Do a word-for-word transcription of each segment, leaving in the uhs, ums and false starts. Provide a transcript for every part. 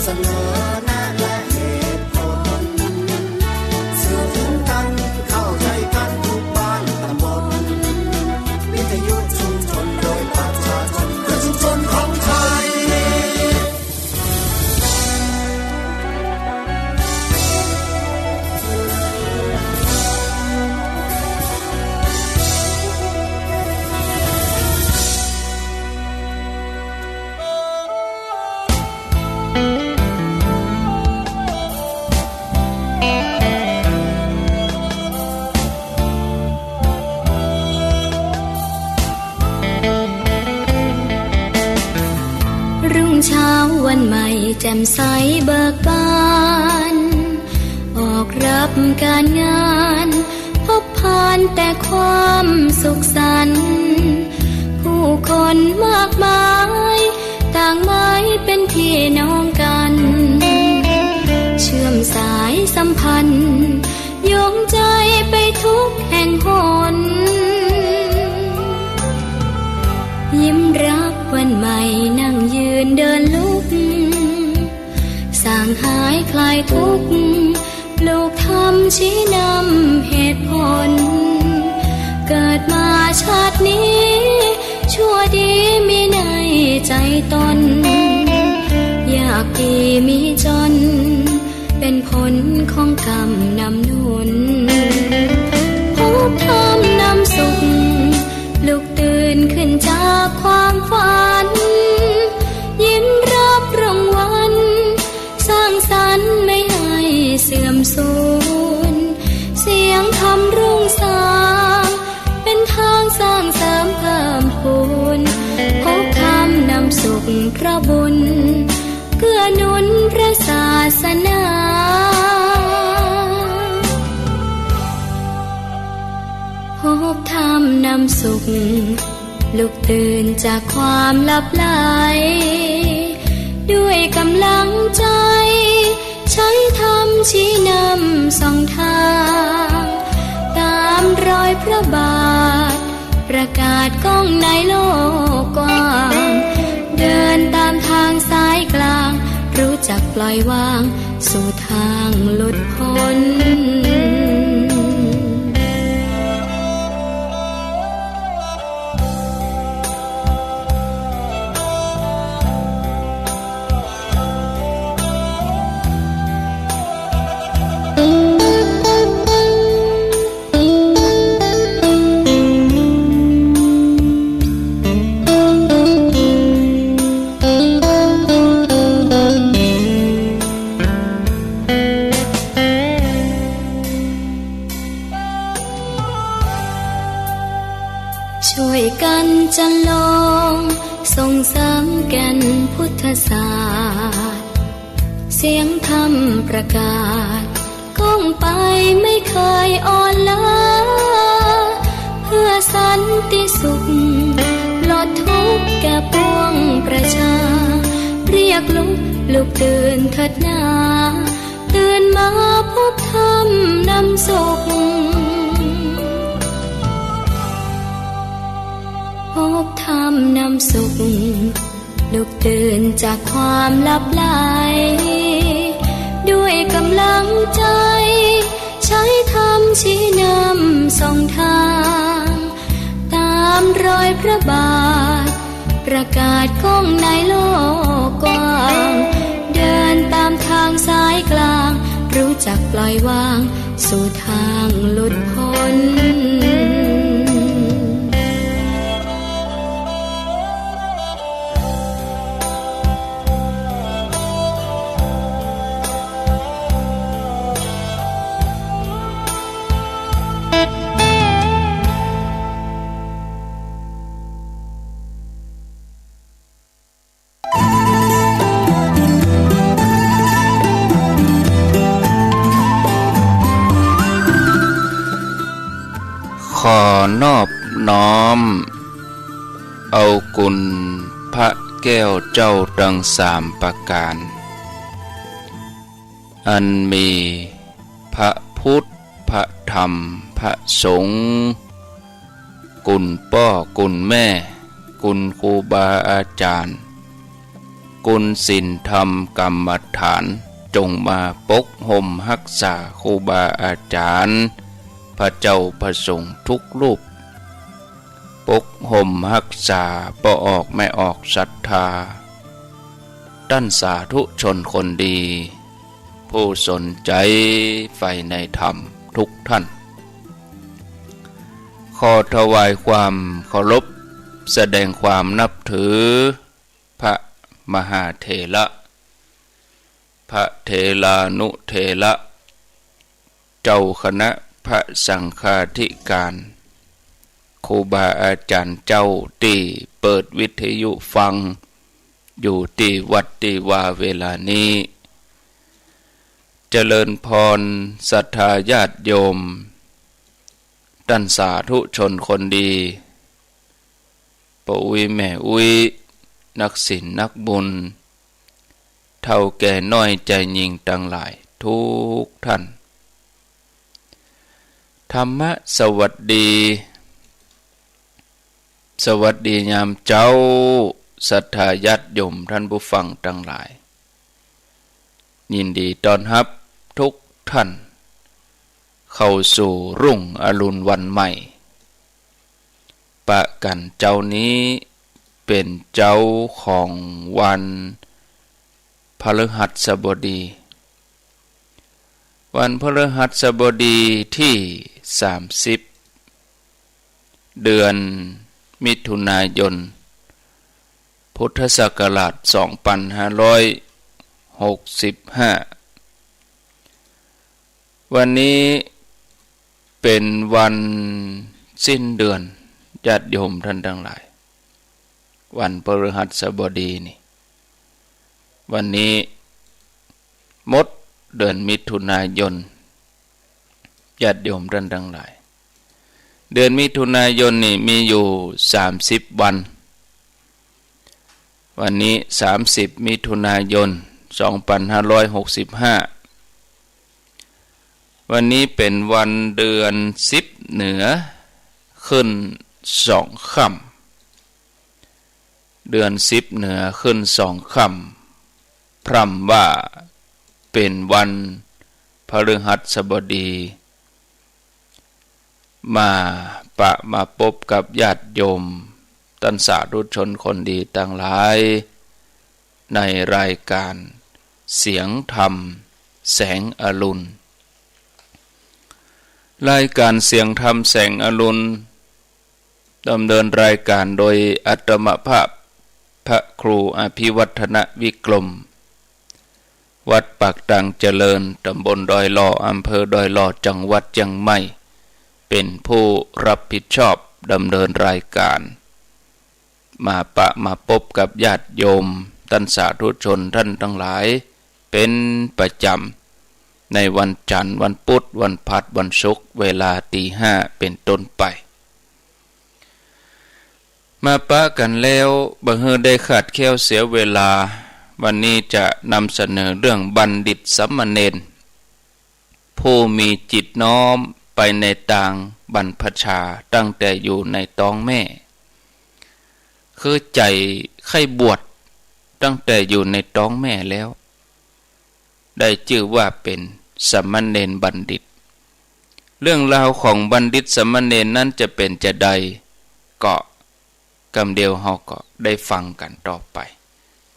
เสนอแนะและเหตุผล สื่อถึงกัน เข้าใจกันทุกบ้านตำบล วิทยุชุมชนโดยประชาชน เพื่อชุมชนของไทย รุ่งเช้าวันใหม่แจ่มใสเบิกบาน ออกรับการงาน พบผ่านแต่ความสุขสันต์ ผู้คนมากมาย ต่างหมายเป็นพี่น้องกัน เชื่อมสายสัมพันธ์ โยงใจไปทุกแห่งหน ยิ้มรับวันใหม่ นั่งยืนเดินลุก สางหายคลายทุกข์ ปลูกธรรมชี้นำเหตุผล เกิดมาชาตินี้ ชั่วดีมีในใจตน ยากดีมีจน เป็นผลของกรรมนำหนุน พบธรรมนำสุข ลุกตื่นขึ้นจากความฝัน ยิ้มรับรางวัล สร้างสรรค์ไม่ให้เสื่อมสูญ เสียงธรรมรุ่งสาง เป็นทางสร้างเสริมเพิ่มพูน พบธรรมนำสุขเพราะบุญ เกื้อหนุนพระศาสนา พบธรรมนำสุข ลุกตื่นจากความหลับไหล ด้วยกำลังใจ ใช้ธรรมชี้นำส่องทาง ตามรอยพระบาท ประกาศก้องในโลกกว้าง เดินตามทางสายกลาง รู้จักปล่อยวาง สู่ทางหลุดพ้น ช่วยกันจันลง ส่งเสริมแก่นพุทธศาสตร์ เสียงธรรมประกาศ ก้องไปไม่เคยอ่อนล้า เพื่อสันติสุข ลดทุกข์แก่ปวงประชา เรียกลุก ลุกตื่นเถิดนา ตื่นมาพบธรรมนำสุข พบธรรมนำสุข ลุกตื่นจากความหลับไหล ด้วยกำลังใจ ใช้ธรรมชี้นำส่องทาง ตามรอยพระบาท ประกาศก้องในโลกกว้าง เดินตามทางสายกลาง รู้จักปล่อยวาง สู่ทางหลุดพ้น ขอนอบน้อมเอาคุณพระแก้วเจ้าทั้งสามประการ อันมีพระพุทธ พระธรรม พระสงฆ์ คุณป้อคุณแม่ คุณครูบาอาจารย์ คุณศีลธรรมกรรมฐาน จงมาปกห่มฮักษาครูบาอาจ๋ารย์ พระเจ้าพระสงฆ์ทุกรูป ปกห่มฮักษาป้อออกแม่ออกศรัทธา ต้านสาธุชนคนดี ผู้สนใจ๋ใฝ่ในธรรมทุกท่าน ขอถวายความเคารพ แสดงความนับถือ พระมหาเถระ พระเถรานุเถระ เจ้าคณะพระสังฆาธิการ ครูบาอาจ๋ารย์เจ้าตี้เปิดวิทยุฟัง อยู่ตี้วัดตี้วาเวลานี้ เจริญพรศรัทธาญาติโยม ต้านสาธุชนคนดี ป้ออุ๊ยแม่อุ๊ย นักศีลนักบุญ เฒ่าแก่น้อยใจ๋ยิ่งตังหลายทุกท่าน ธรรมะสวัสดี สวัสดียามเจ๊า ศรัทธาญาติโยมท่านผู้ฟังตังหลาย ยินดีต้อนฮับทุกท่าน เข้าสู่รุ่งอรุณวันใหม่ ปะกั๋นเจ๊านี้เป๋นเจ๊าของวันพฤหัสบดี วันพฤหัสบดีตี้สามสิบ เดือนมิถุนายน พุทธศักราชสองปันห้าร้อยหกสิบห้า วันนี้เป๋นวันสิ้นเดือน ญาติโยมท่านตังหลาย วันพฤหัสบดีนี่ วันนี้หมดเดือนมิถุนายน ญาติโยมท่านตังหลาย เดือนมิถุนายนนี่มีอยู่สามสิบวัน วันนี้สามสิบมิถุนายนสองปันห้าร้อยหกสิบห้า วันนี้เป๋นวันเดือนสิบเหนือขึ้นสองค่ำ เดือนสิบเหนือขึ้นสองค่ำ พร่ำว่าเป๋นวันพฤหัสบดี มาปะมาปบกับญาติโยม ต้านสาธุชนคนดีตังหลาย ในรายการเสียงธรรมแสงอรุณ รายการเสียงธรรมแสงอรุณ ดำเนินรายการโดยอาตมาภาพ พระครูอภิวัฒนวิกรม วัดปากตางเจริญ ตำบลดอยหล่อ อำเภอดอยหล่อ จังหวัดเจียงใหม่ เป๋นผู้รับผิดชอบดำเนินรายการ มาปะมาปบกับญาติโยม ต้านสาธุชนท่านตังหลาย เป๋นประจ๋ำ ในวันจันทร์ วันปุธ วันพฤหัส วันศุกร์ เวลาตีห้าเป๋นต้นไป มาปะกั๋นแล้ว บ่หื้อได้ขาดแคลนเสียเวลา วันนี้จะนำเสนอเรื่องบัณฑิตสามเณร ผู้มีจิตน้อมไปในตางบรรพชาตั้งแต่อยู่ในต๊องแม่ คือใจ๋ใค่บวชตั้งแต่อยู่ในต๊องแม่แล้ว ได้จื้อว่าเป๋นสามเณรบัณฑิต เรื่องราวของบัณฑิตสามเณรนั้นจะเป๋นจาใด ก็กำเดียวเฮาก็ได้ฟังกั๋นต่อไป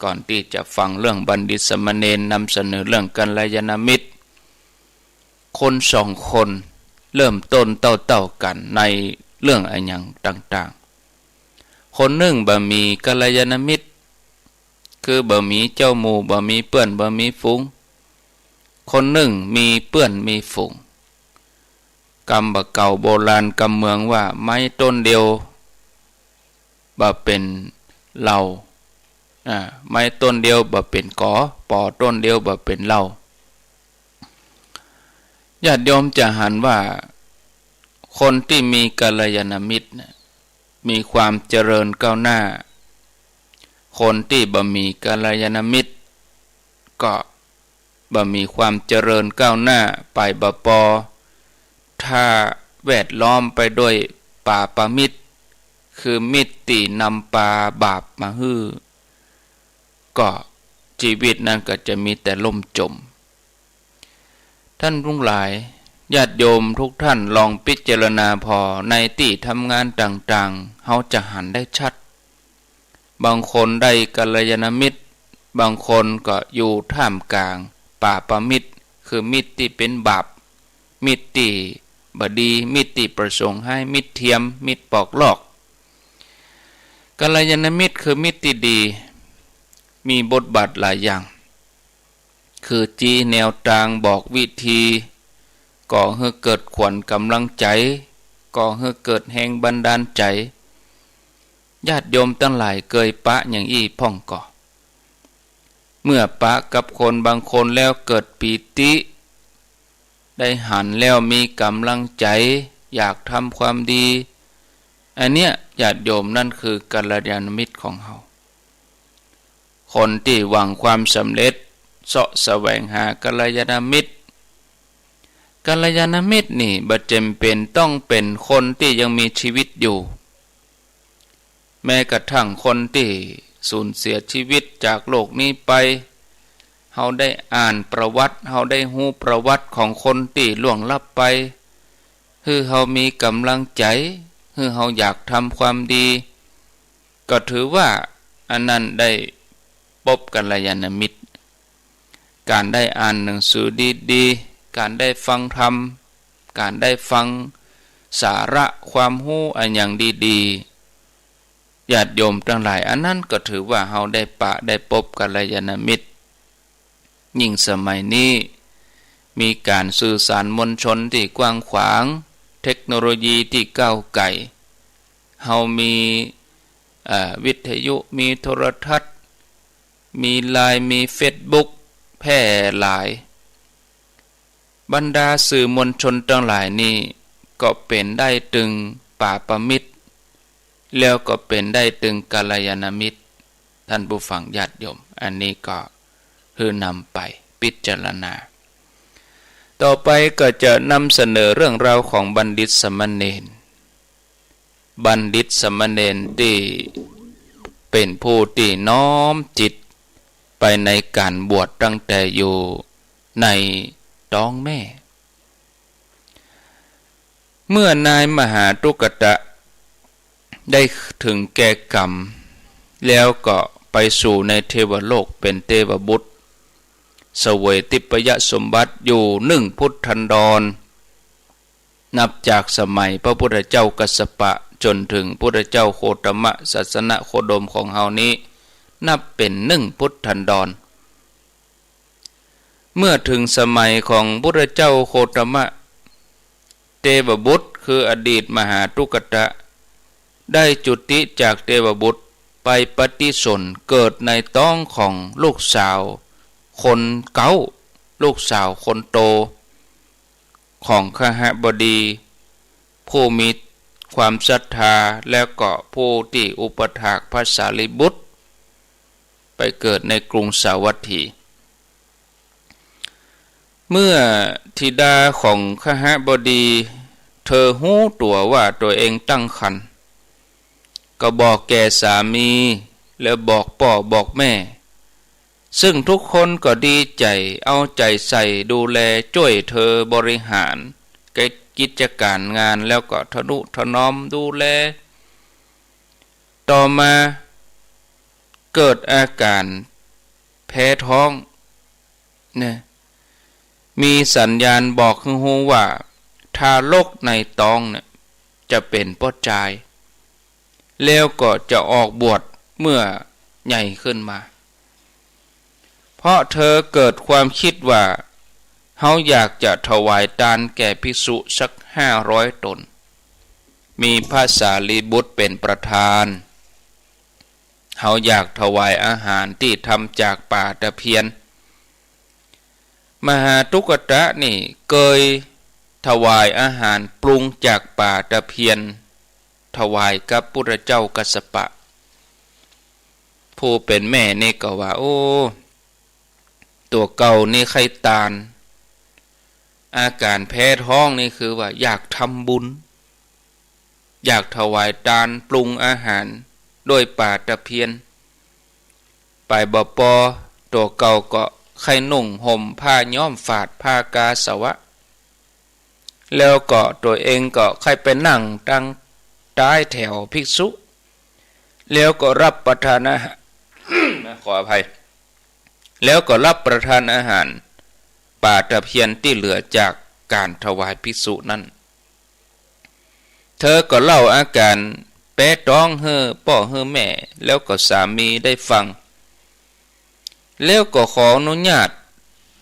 ก่อนตี้จะฟังเรื่องบัณฑิตสามเณร นำเสนอเรื่องกัลยาณมิตร คนสองคนเริ่มต้นเต้าๆ กั๋นในเรื่องอะหยังต่างๆ คนนึ่งบ่มีกัลยาณมิตร คือบ่มีเจ้าหมู่ บ่มีเปื้อน บ่มีฝูง คนนึ่งมีเปื้อนมีฝูง กำบ่าเก่าโบราณกำเมืองว่า ไม้ต้นเดียวบ่เป๋นเหล้า อ่า ไม้ต้นเดียวบ่เป๋นก๋อ ปอต้นเดียวบ่เป๋นเหล้า ญาติโยมจะหันว่า คนตี้มีกัลยาณมิตรเนี่ย มีความเจริญก้าวหน้า คนตี้บ่มีกัลยาณมิตร ก็บ่มีความเจริญก้าวหน้า ไปบ่ปอ ถ้าแวดล้อมไปด้วยปาปามิตร คือมิตรตี้นำปาบาปมาหื้อ ก็ ชีวิตนั้นก็จะมีแต่ล่มจม ท่านทั้งหลาย ญาติโยมทุกท่านลองพิจารณาผ่อ ในตี้ทำงานต่างๆ เฮาจะหันได้ชัด บางคนได้กัลยาณมิตร บางคนก็อยู่ท่ามกลางปาปมิตร คือมิตรตี้เป๋นบาป มิตรตี้บ่ดี มิตรตี้ประสงค์ฮ้าย มิตรเทียม มิตรปอกลอก กัลยาณมิตรคือมิตรตี้ดี มีบทบาทหลายอย่าง คือชี้แนวตาง บอกวิธี ก่อหื้อเกิดขวัญก๋ำลังใจ๋ ก่อหื้อเกิดแฮงบันดาลใจ๋ ญาติโยมตังหลายเกยปะอย่างอี้พ่องก่อ เมื่อปะกับคนบางคนแล้วเกิดปีติ ได้หันแล้วมีก๋ำลังใจ๋ อยากทำความดี อันเนี้ยญาติโยม นั่นคือกัลยาณมิตรของเฮา คนตี้หวังความสำเร็จ เซาะแสวงหากัลยาณมิตร กัลยาณมิตรนี่บ่จำเป๋นต้องเป๋นคนตี้ยังมีชีวิตอยู่ แม้กระทั่งคนตี้สูญเสียชีวิตจากโลกนี้ไป เฮาได้อ่านประวัติ เฮาได้ฮู้ประวัติของคนตี้ล่วงลับไป หื้อเฮามีก๋ำลังใจ๋ หื้อเฮาอยากทำความดี ก็ถือว่าอันนั้นได้ปบกัลยาณมิตร ก๋านได้อ่านหนังสือดีๆ ก๋านได้ฟังธรรม ก๋านได้ฟังสาระความฮู้อะหยังดีๆ ญาติโยมตังหลาย อันนั้นก็ถือว่าเฮาได้ปะได้ปบกัลยาณมิตร ยิ่งสมัยนี้มีก๋านสื่อสารมวลชนตี้กว้างขวาง เทคโนโลยีตี้ก้าวไกล เฮามี เอ่อ วิทยุ มีโทรทัศน์ มีไลน์ มีเฟซบุ๊ก แพร่หลาย บรรดาสื่อมวลชนตังหลายนี่ก็เป๋นได้ตึงปาปมิตร แล้วก็เป๋นได้ตึงกัลยาณมิตร ท่านผู้ฟังญาติโยม อันนี้ก็หื้อนำไปพิจารณา ต่อไปก็จะนำเสนอเรื่องราวของบัณฑิตสามเณร บัณฑิตสามเณรตี้เป๋นผู้ตี้น้อมจิตไปในก๋านบวชตั้งแต่อยู่ในต๊องแม่ เมื่อนายมหาตุกตะได้เถิงแก่กรรม แล้วก็ไปสู่ในเทวโลกเป๋นเตวบุตร เสวยทิพยสมบัติอยู่นึ่งพุทธันดร นับจากสมัยพระพุทธเจ้ากัสสปะจ๋นเถิงพุทธเจ้าโคตมะ ศาสนโคดมของเฮานี้ นับเป๋นนึ่งพุทธันดร เมื่อเถิงสมัยของพุทธเจ้าโคตมะ เตวบุตรคืออดีตมหาตุกตะ ได้จุติจากเตวบุตรไปปฏิสนธิเกิดในต๊องของลูกสาวคนเก๊า ลูกสาวคนโต ของคหบดี ผู้มีความศรัทธา แล้วก็ผู้ตี้อุปถากพระสารีบุตร ไปเกิดในกรุงสาวัตถี เมื่อธิดาของคหบดี เธอฮู้ตั๋วว่าตั๋วเองตั้งครรภ์ ก็บอกแก่สามี แล้วบอกป้อบอกแม่ ซึ่งทุกคนก็ดีใจ๋ เอาใจ๋ใส่ดูแลจ้วยเธอบริหารกิจก๋านงาน แล้วก็ทะนุถนอมดูแล ต่อมาเกิดอาก๋านแพ้ท้อง เนี่ย มีสัญญาณบอกหื้อฮู้ว่าทารกในต๊องเนี่ยจะเป๋นป้อจาย แล้วก็จะออกบวชเมื่อใหญ่ขึ้นมา เพราะเธอเกิดความคิดว่า เฮาอยากจะถวายตานแก่ภิกษุสักห้าร้อยต๋น มีพระสารีบุตรเป๋นประธาน เฮาอยากถวายอาหารตี้ทำจากป่าตะเพียน มหาตุกตะนี่เกยถวายอาหารปรุงจากป่าตะเพียน ถวายกับพุทธเจ้ากัสสปะ ผู้เป๋นแม่นี่ก็ว่า โอ้ ตั๋วเก่านี่ใค่ตาน อาก๋านแพ้ท้องนี่คือว่าอยากทำบุญ อยากถวายตานปรุงอาหารด้วยป่าตะเพียน ไปบ่ปอ ตั๋วเก่าก็ใค่นุ่งห่มผ้าย้อมฝาด ผ้ากาสาวะ แล้วก็ตั๋วเองก็ใค่ไปนั่งตางต๊ายแถวภิกษุ แล้วก็รับประทานอาหาร ขออภัย แล้วก็รับประทานอาหารป๋าตะเพียนตี้เหลือจากก๋านถวายภิกษุนั้น เธอก็เล่าอาก๋านแป๊ต๊องหื้อป้อหื้อแม่ แล้วก็สามีได้ฟัง แล้วก็ขออนุญาต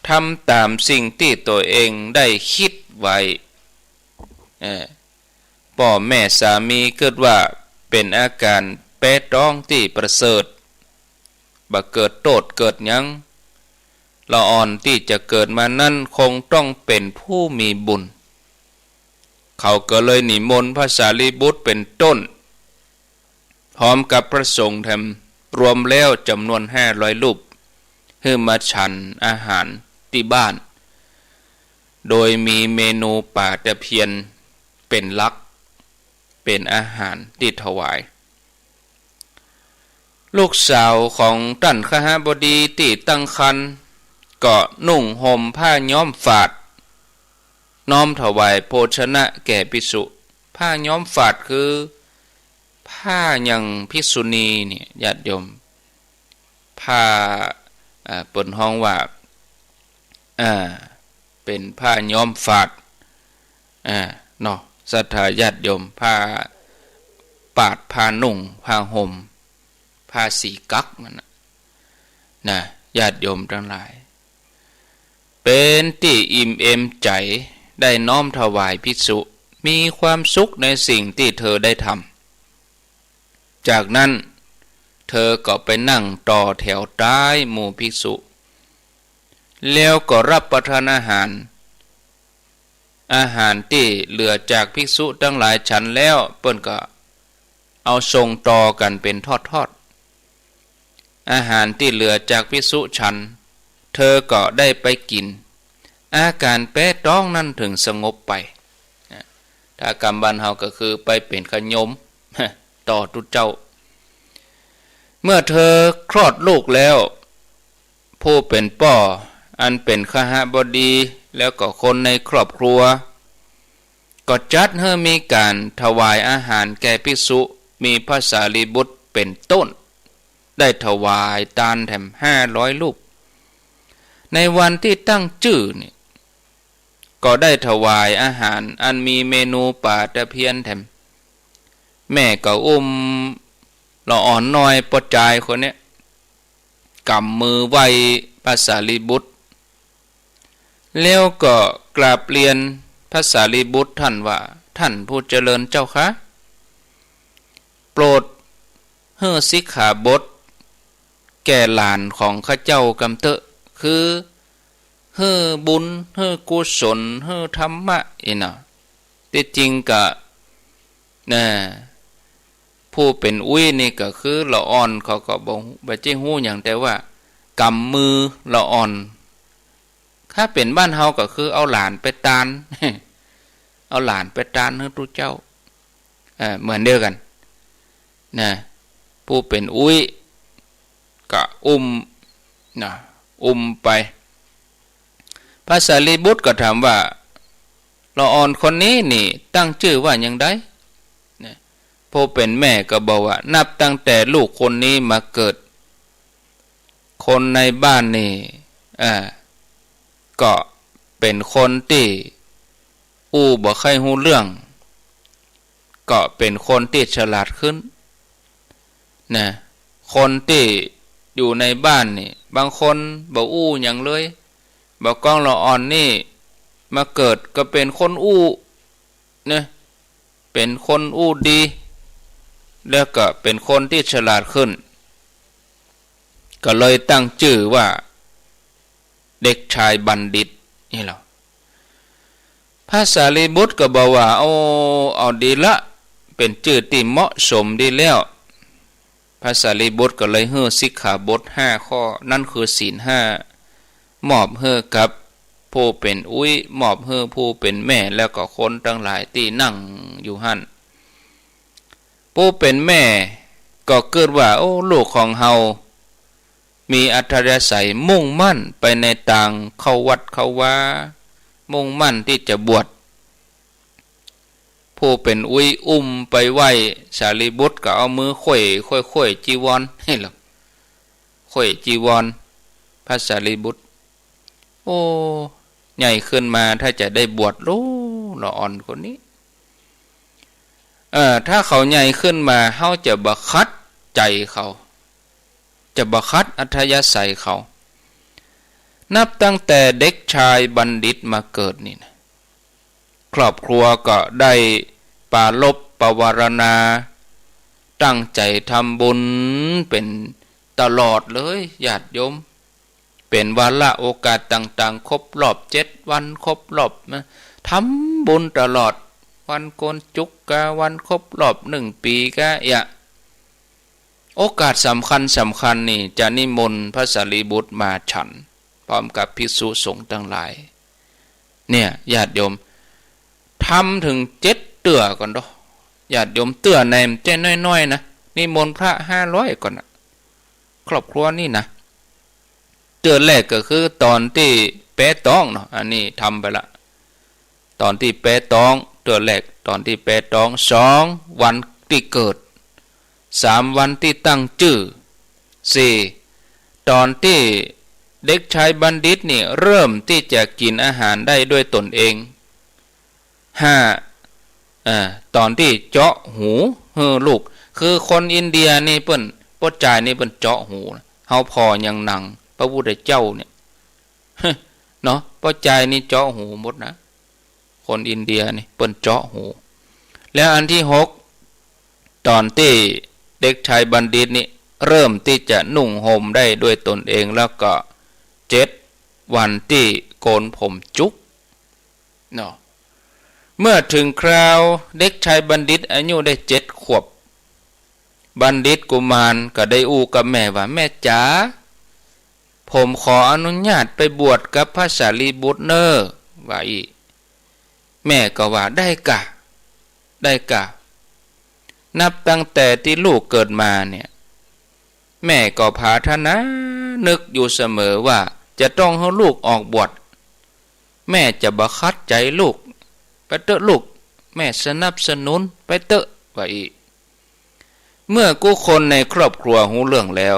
ทำต๋ามสิ่งตี้ตั๋วเองได้กึ๊ดไว้ เออ ป้อแม่สามีกึ๊ดว่าเป๋นอาก๋านแป๊ต๊องตี้ประเสริฐ บ่เกิดโต้ษเกิดหยัง ละอ่อนตี้จะเกิดมานั้นคงต้องเป๋นผู้มีบุญ เขาก็เลยนิมนต์พระสารีบุตรเป๋นต้น พร้อมกับพระสงฆ์แถม รวมแล้วจ๋ำนวนห้าร้อยรูป หื้อมาฉันอาหารตี้บ้าน โดยมีเมนูป๋าตะเพียนเป๋นหลัก เป๋นอาหารตี้ถวาย ลูกสาวของต้านคหบดีตี้ตั้งครรภ์ ก็นุ่งห่มผ้าย้อมฝาด น้อมถวายโภชนะแก่ภิกษุ ผ้าย้อมฝาดคือ ผ้าหยังภิกษุณีเนี่ย ญาติโยม ผ้า อ่า เปิ้นฮ้องว่า อ่า เป๋นผ้าย้อมฝาด อ่า เนาะ ศรัทธาญาติโยม ผ้าปาด ผ้านุ่ง ผ้าห่ม ผ้าสีกั๊กนั่นน่ะ นะ ญาติโยมตังหลาย เป๋นตี้อิ่มเอมใจ๋ ได้น้อมถวายภิกษุ มีความสุขในสิ่งตี้เธอได้ทำ จากนั้นเธอก็ไปนั่งต่อแถวต๊ายหมู่ภิกษุ แล้วก็รับประทานอาหาร อาหารตี้เหลือจากภิกษุตังหลายฉันแล้ว เปิ้นก็เอาส่งต่อกั๋นเป๋นทอดๆ อาหารตี้เหลือจากภิกษุฉัน เธอก็ได้ไปกิ๋น อาก๋านแป๊ต๊องนั้นเถิงสงบไป นะ ถ้ากำบ้านเฮาก็คือไปเป๋นขะโยม ต่อตุ๊เจ้า เมื่อเธอคลอดลูกแล้ว ผู้เป๋นป้อ อันเป๋นคหบดี แล้วก็คนในครอบครัว ก็จัดหื้อมีก๋านถวายอาหารแก่ภิกษุ มีพระสารีบุตรเป๋นต้น ได้ถวายตานแถมห้าร้อยรูป ในวันตี้ตั้งจื้อนี่ ก็ได้ถวายอาหารอันมีเมนูป๋าตะเพียนแถม แม่ก็อุ้มละอ่อนน้อยป้อจายคนเนี้ย ก๋ำมือไหว้พระสารีบุตร แล้วก็กราบเรียนพระสารีบุตรท่านว่า ท่านผู้เจริญเจ้าคะ โปรดหื้อสิกขาบทแก่หลานของข้าเจ้ากำเต๊อะ คือหื้อบุญ หื้อกุศล หื้อธรรมะ อี้เนาะ ตี้จริงก็ นะ ผู้เป๋นอุ๊ยนี่ก็คือละอ่อนเขาก็บ่ บ่ใจ้ฮู้หยัง แต่ว่ากำมือละอ่อน ถ้าเป๋นบ้านเฮาก็คือเอาหลานไปตาน เอาหลานไปตานหื้อตุ๊เจ้า เอ่อ เหมือนเดียวกั๋น นะ ผู้เป๋นอุ๊ยก็อุ้ม นะ อุ้มไป พระสารีบุตรก็ถามว่า ละอ่อนคนนี้นี่ตั้งจื้อว่าหยังใด นะ ผู้เป๋นแม่ก็บอกว่า นับตั้งแต่ลูกคนนี้มาเกิด คนในบ้านนี่ อ่า ก็เป๋นคนตี้อู้บ่ใค่ฮู้เรื่อง ก็เป๋นคนตี้ฉลาดขึ้น นะ คนตี้อยู่ในบ้านนี่ บางคนบ่อู้หยังเลย บ่ากองละอ่อนนี่มาเกิดก็เป๋นคนอู้ นะ เป๋นคนอู้ดี แล้วก็เป๋นคนตี้ฉลาดขึ้น ก็เลยตั้งจื้อว่า เด็กชายบัณฑิต อี้เนาะ พระสารีบุตรก็บอกว่า โอ้ เอาดีละ เป๋นจื้อตี้เหมาะสมดีแล้ว พระสารีบุตรก็เลยหื้อสิกขาบทห้าข้อ นั้นคือศีลห้า มอบหื้อกับผู้เป๋นอุ๊ย มอบหื้อผู้เป๋นแม่ แล้วก็คนตังหลายตี้นั่งอยู่หั้น ผู้เป๋นแม่ก็กึ๊ดว่า โอ้ ลูกของเฮา มีอัธยาศัยมุ่งมั่นไปในตางเข้าวัดเข้าวา มุ่งมั่นตี้จะบวช ผู้เป๋นอุ๊ยอุ้มไปไหว้สารีบุตรก็เอามือไขว่ ไขว่ ไขว่จีวร ไขว่จีวร พระสารีบุตร โอ้ ใหญ่ขึ้นมาถ้าจะได้บวชลูละอ่อนคนนี้ เออ ถ้าเขาใหญ่ขึ้นมา เฮาจะบ่ขัดใจ๋เขา จะบ่ขัดอัธยาศัยเขา นับตั้งแต่เด็กชายบัณฑิตมาเกิดนี่นะ ครอบครัวก็ได้ปรารภปวารณา ตั้งใจ๋ทำบุญเป๋นตลอดเลย ญาติโยม เป๋นวาระโอกาสต่างๆ ครบรอบเจ็ดวัน ครบรอบนะ ทำบุญตลอด วันโกนจุกกา วันครบรอบหนึ่งปี๋กา เยียะ โอกาสสำคัญสำคัญนี่จะนิมนต์พระสารีบุตรมาฉัน พร้อมกับภิกษุสงฆ์ตังหลาย เนี่ย ญาติโยม ทำเถิงเจ็ดเตื้อก่อนเนาะ ญาติโยม เตื้อแหนมบ่ใจ้น้อยๆ นะ นิมนต์พระห้าร้อยก่อนนะ ครอบครัวนี่นะ เตื้อแรกก็คือต๋อนตี้แป๊ต๊องเนาะ อันนี้ทำไปละ ต๋อนตี้แป๊ต๊อง เตื้อแรกต๋อนตี้แป๊ต๊อง สอง วันตี้เกิด สาม วันตี้ตั้งจื้อ สี่ ต๋อนตี้เด็กชายบัณฑิตนี่เริ่มตี้จะกิ๋นอาหารได้ด้วยต๋นเอง ห้า เอ่อ ต๋อนตี้เจาะหูหื้อลูก คือคนอินเดียนี่เปิ้น ป้อจายนี่เปิ้นเจาะหูนะ เฮาผ่อยังหนังพระพุทธเจ้าเนี่ย เนาะ ป้อจายนี่เจาะหูหมดนะ คนอินเดียนี่เปิ้นเจาะหู แล้วอันตี้หก ต๋อนตี้เด็กชายบัณฑิตนี่เริ่มตี้จะนุ่งห่มได้ด้วยต๋นเอง แล้วก็ เจ็ด วันตี้โกนผมจุก เนาะ เมื่อเถิงคราวเด็กชายบัณฑิตอายุได้เจ็ดขวบ บัณฑิตกุมารก็ได้อู้กับแม่ว่า แม่จ๋า ผมขออนุญาตไปบวชกับพระสารีบุตรเน่อ ว่าอี้ แม่ก็ว่า ได้ก่ะ ได้ก่ะ นับตั้งแต่ตี้ลูกเกิดมาเนี่ย แม่ก็ผาถนานึกอยู่เสมอว่าจะต้องหื้อลูกออกบวช แม่จะบ่ขัดใจ๋ลูก ไปเต๊อะลูก แม่สนับสนุน ไปเต๊อะ ว่าอี้ เมื่อกู้คนในครอบครัวฮู้เรื่องแล้ว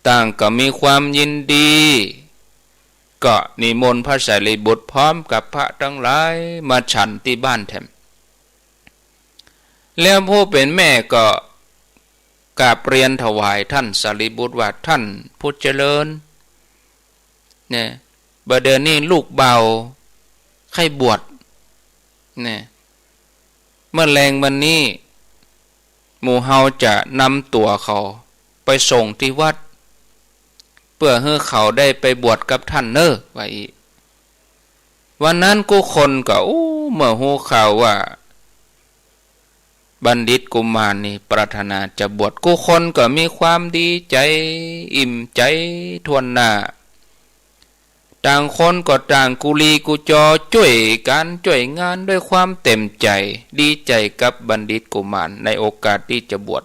ต่างก็มีความยินดี ก็นิมนต์พระสารีบุตรพร้อมกับพระตังหลายมาฉันตี้บ้านแถม แล้วผู้เป๋นแม่ก็กราบเรียนถวายต้านสารีบุตรว่า ต้านผู้เจริญ เนี่ย บ่าเดี่ยวนี้ลูกบ่าวใค่บวช เนี่ย เมื่อแลงวันนี้ หมู่เฮาจะนำตั๋วเขาไปส่งตี้วัด เปื้อหื้อเขาได้ไปบวชกับต้านเน่อ ว่าอี้ วันนั้นกู้คนก็ อู้ เมื่อฮู้ข่าวว่า บัณฑิตกุมารนี่ปรารถนาจะบวช กู้คนก็มีความดีใจ๋ อิ่มใจ๋ถ้วนหน้า ต่างคนก็ต่างกุลีกุจอจ้วยก๋านจ้วยงานด้วยความเต๋มใจ๋ ดีใจ๋กับบัณฑิตกุมารในโอกาสตี้จะบวช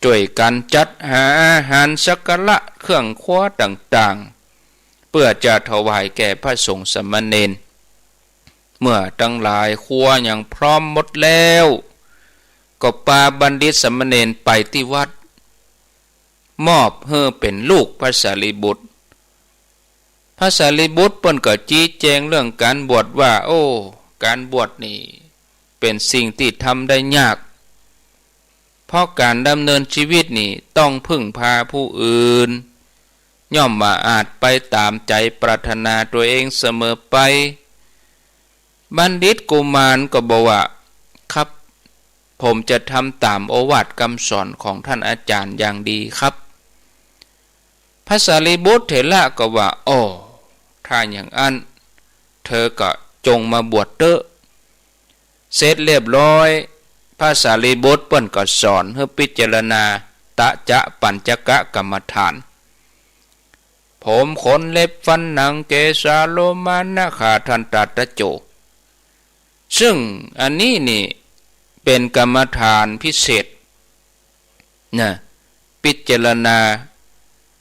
จ้วยกั๋นจัดหาอาหารสักการะเครื่องครัวต่างๆ เปื้อจะถวายแก่พระสงฆ์สามเณร เมื่อตังหลายครัวหยังพร้อมหมดแล้ว ก็ปาบัณฑิตสามเณรไปตี้วัด มอบหื้อเป๋นลูกพระสารีบุตร พระสารีบุตรเปิ้นก็จี๊แจงเรื่องก๋านบวชว่า โอ้ ก๋านบวชนี่เป๋นสิ่งตี้ทำได้ยาก เพราะก๋านดำเนินชีวิตนี่ต้องพึ่งพาผู้อื่น ย่อมบ่อาจไปต๋ามใจ๋ปรารถนาตั๋วเองเสมอไป บัณฑิตกุมารก็บอกว่า ครับ ผมจะทำต๋ามโอวาทกำสอนของต้านอาจ๋ารย์อย่างดีครับ พระสารีบุตรเถระก็ว่า อ้อ ถ้าอย่างอั้น เธอก็จงมาบวชเต๊อะ เสร็จเรียบร้อย พระสารีบุตรเปิ้นก็สอนหื้อพิจารณา ตะจะปัญจกกรรมฐาน ผมขนเล็บฟันหนังเกสาโลมานะขาทันตาตะโจ ซึ่งอันนี้นี่เป๋นกรรมฐานพิเศษนะ ปิจารณา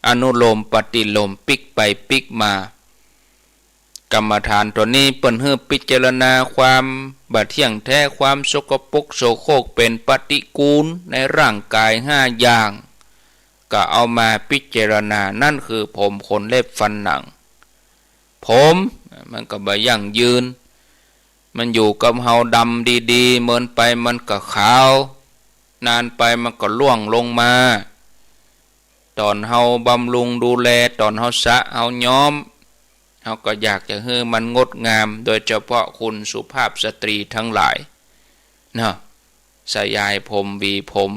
อนุโลมปฏิโลมปิ๊กไปปิ๊กมา กรรมฐานตั๋วนี้เปิ้นหื้อปิจารณาความบ่เที่ยงแท้ ความสกปรกโสโครกเป๋นปฏิกูลในร่างก๋ายห้าอย่าง ก็เอามาปิจารณา นั้นคือผมขนเล็บฟันหนัง ผมมันก็บ่ยั่งยืน มันอยู่กับเฮาดำดีๆ เมินไปมันก็ขาว นานไปมันก็ร่วงลงมา ต๋อนเฮาบำรุงดูแล ต๋อนเฮาสระเฮาย้อม เฮาก็อยากจะหื้อมันงดงาม โดยเฉพาะคุณสุภาพสตรีทั้งหลายเนาะ สยายผมหวีผม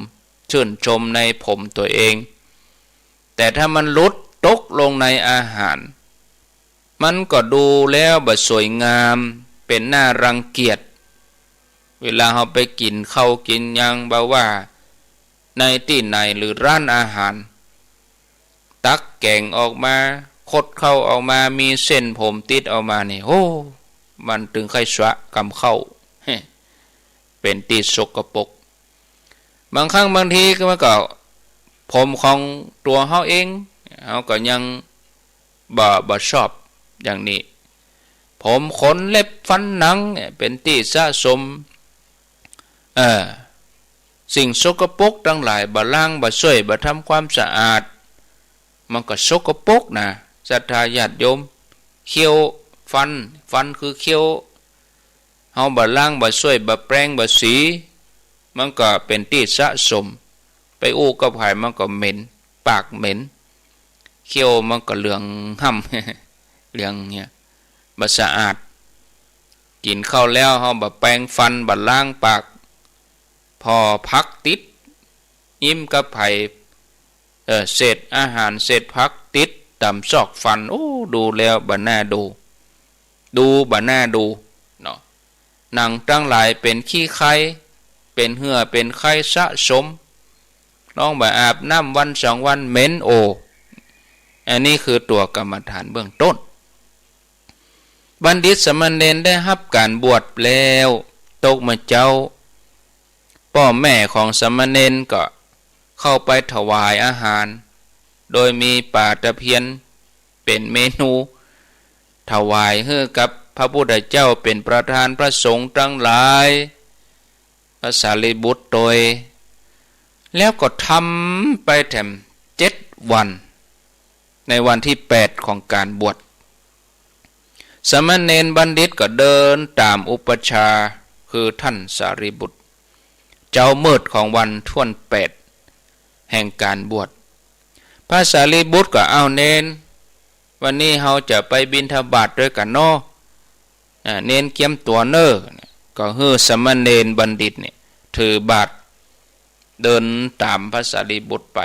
ชื่นชมในผมตั๋วเอง แต่ถ้ามันหลุดตกลงในอาหาร มันก็ดูแล้วบ่สวยงาม เป๋นหน้ารังเกียจ เวลาเฮาไปกิ๋นข้าวกิ๋นหยัง บ่ว่าในตี้ไหนหรือร้านอาหาร ตักแก๋งออกมา คดข้าวออกมา มีเส้นผมติดออกมานี่ โอ้ มันตึงใค่สระกำข้าว เป๋นตี้สกปรก บางครั้งบางทีก็มันก็ผมของตั๋วเฮาเอง เฮาก็ยังบ่ บ่ชอบอย่างนี้ ผมขนเล็บฟันหนังเนี่ยเป๋นตี้สะสม เอ่อ สิ่งสกปรกตังหลาย บ่ล้าง บ่ซ่วย บ่ทำความสะอาด มันก็สกปรกนะ ศรัทธาญาติโยม เขี้ยว ฟัน ฟันคือเขี้ยว เฮาบ่ล้าง บ่ซ่วย บ่แปรง บ่สี มันก็เป๋นตี้สะสม ไปอู้กับใผมันก็เหม็น ปากเหม็น เขี้ยวมันก็เหลืองฮ่ำ เหลืองเนี่ย บ่สะอาด กิ๋นข้าวแล้วเฮาบ่แปรงฟัน บ่ล้างปาก ผ่อผักติด อิ่มกับใผ เอ่อ เศษอาหาร เศษผักติดต๋ามซอกฟัน โอ้ ดูแล้วบ่น่าดู ดูบ่น่าดูเนาะ หนังตังหลายเป๋นขี้ใค เป๋นเหื่อ เป๋นใคสะสม ลองบ่อาบน้ำวันสองวันเหม็น โอ้ อันนี้คือตั๋วกรรมฐานเบื้องต้น บัณฑิตสามเณรได้ฮับก๋านบวชแล้ว ตกเมื่อเจ๊า ป้อแม่ของสามเณรก็เข้าไปถวายอาหาร โดยมีป๋าตะเพียนเป๋นเมนู ถวายหื้อกับพระพุทธเจ้าเป๋นประธาน พระสงฆ์ตังหลาย พระสารีบุตรตวย แล้วก็ทำไปแถมเจ็ดวัน ในวันตี้แปดของก๋านบวช สามเณรบัณฑิตก็เดินต๋ามอุปัชฌาย์ คือท่านสารีบุตร เจ๊ามืดของวันถ้วนแปดแห่งก๋านบวช พระสารีบุตรก็ อ้าวเณร วันนี้เฮาจะไปบิณฑบาตตวยกั๋นเนาะ อ่า เณรเกียมตั๋วเน่อ ก็หื้อสามเณรบัณฑิตเนี่ยถือบาตร เดินต๋ามพระสารีบุตรไป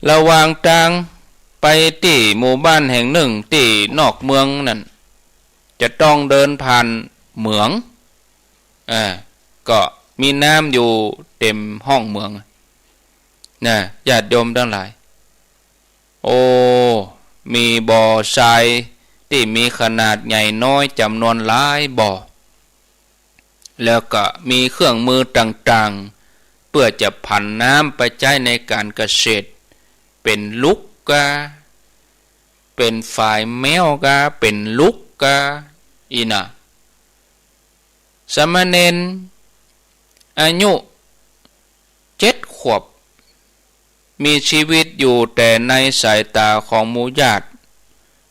ระหว่างตางไปตี้หมู่บ้านแห่งนึ่งตี้นอกเมืองนั้น จะต้องเดินผ่านเหมือง อ่า ก็มีน้ำอยู่เต็มฮ่องเหมือง นะ ญาติโยมตังหลาย โอ้ มีบ่อทรายตี้มีขนาดใหญ่น้อยจ๋ำนวนหลายบ่อ แล้วก็มีเครื่องมือต่างๆ เปื้อจะผันน้ำไปใจ๊ในก๋านเกษตร เป๋นลุกกา เป๋นฝายแม้วกา เป๋นลุกกา อี้นะ สามเณรอายุเจ็ดขวบ มีชีวิตอยู่แต่ในสายต๋าของหมู่ญาติ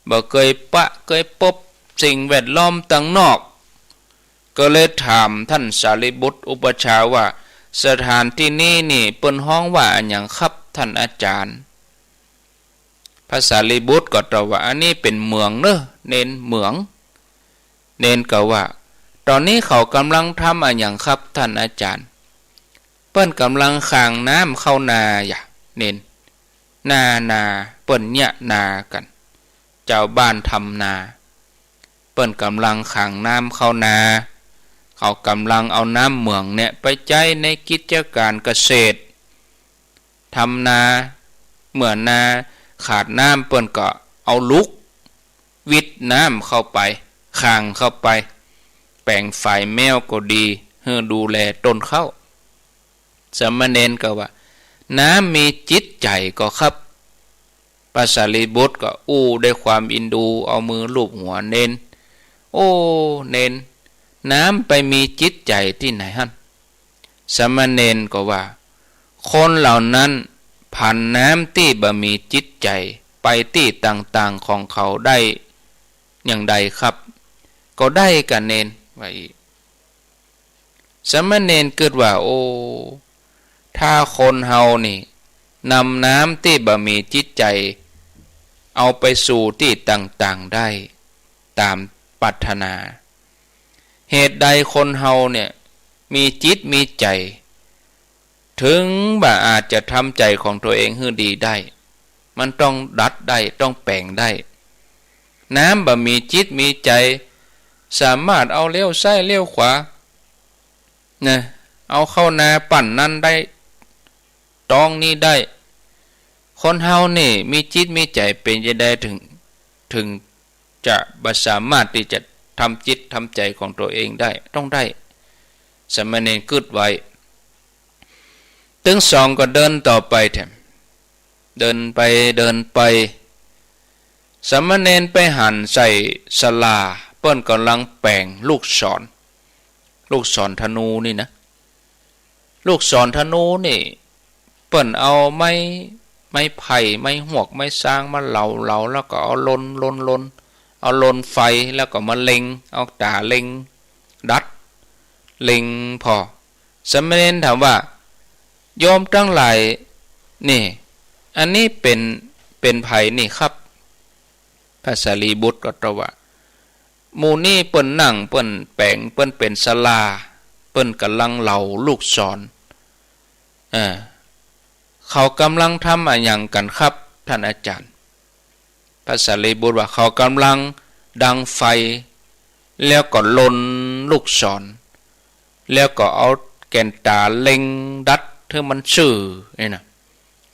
บ่เกยปะเกยปบสิ่งแวดล้อมตังนอก ก็เลยถามท่านสารีบุตรอุปัชฌาย์ว่า สถานตี้นี้นี่เปิ้นฮ้องว่าอะหยังครับท่านอาจ๋ารย์ พระสารีบุตรก็ตอบว่า อันนี้เป๋นเหมืองเน่อเณร เหมือง เณรก็ว่า ต๋อนนี้เขาก่ำลังทำอะหยังครับท่านอาจ๋ารย์ เปิ้นก่ำลังขางน้ำเข้านาอย่า เณร นา นา เปิ้นเยียะนากั๋น จาวบ้านทำนา เปิ้นก่ำลังขางน้ำเข้านา เขาก่ำลังเอาน้ำเหมืองเนี่ยไปใจ๊ในกิจก๋านเกษตร ทำนา เมื่อนาขาดน้ำเปิ้นก็เอาลุก วิทย์น้ำเข้าไป ขางเข้าไป แป๋งฝายแม้วก็ดี หื้อดูแลต้นข้าว สามเณรก็ว่า น้ำมีจิตใจ๋ก่อครับ พระสารีบุตรก็อู้ด้วยความอินดู เอามือลูบหัวเณร โอ้ เณร น้ำไปมีจิตใจ๋ตี้ไหนหั้น สามเณรก็ว่า คนเหล่านั้นผันน้ำตี้บ่มีจิตใจ๋ไปตี้ต่างๆ ของเขาได้อย่างใดครับ ก็ได้ก่ะเณร ว่าอี้ สามเณรกึ๊ดว่า โอ้ ถ้าคนเฮานี่นำน้ำตี้บ่มีจิตใจ๋เอาไปสู่ตี้ต่างๆ ได้ต๋ามปรารถนา เหตุใดคนเฮาเนี่ยมีจิตมีใจ๋ เถิงบ่อาจจะทำใจ๋ของตั๋วเองหื้อดีได้ มันต้องดัดได้ ต้องแป๋งได้ น้ำบ่มีจิตมีใจ๋ สามารถเอาเลี้ยวซ้ายเลี้ยวขวา นะ เอาเข้านาปันนั้นได้ ตองนี้ได้ คนเฮานี่มีจิตมีใจ๋เป๋นจะใดเถิง เถิงจะบ่สามารถตี้จะทำจิตทำใจ๋ของตั๋วเองได้ ต้องได้ สามเณรกึ๊ดไว้ ตึงสองก็เดินต่อไปแถม เดินไปเดินไป สามเณรไปหันใส่ศาลา เปิ้นก่ำลังแป๋งลูกศร ลูกศรธนูนี่นะ ลูกศรธนูนี่ เปิ้นเอาไม้ ไม้ไผ่ ไม้ฮวก ไม้ซางมาเหลาๆ แล้วก็เอาลน ลน ลน เอาลนไฟ แล้วก็มาเล็ง เอาต๋าเล็ง ดัด เล็งผ่อ สามเณรถามว่า โยมตังหลายนี่ อันนี้เป๋น เป๋นใผนี่ครับ พระสารีบุตรก็ตอบว่า หมู่นี้เปิ้นนั่ง เปิ้นแป๋ง เปิ้นเป๋นศาลา เปิ้นก่ำลังเหลาลูกศร เออ เขาก่ำลังทำอะหยังกั๋นครับ ท่านอาจ๋ารย์ พระสารีบุตรว่า เขาก่ำลังดังไฟ แล้วก็ลนลูกศร แล้วก็เอาแก่นต๋าเล็งดัดหื้อมันซื่อ นี่นะ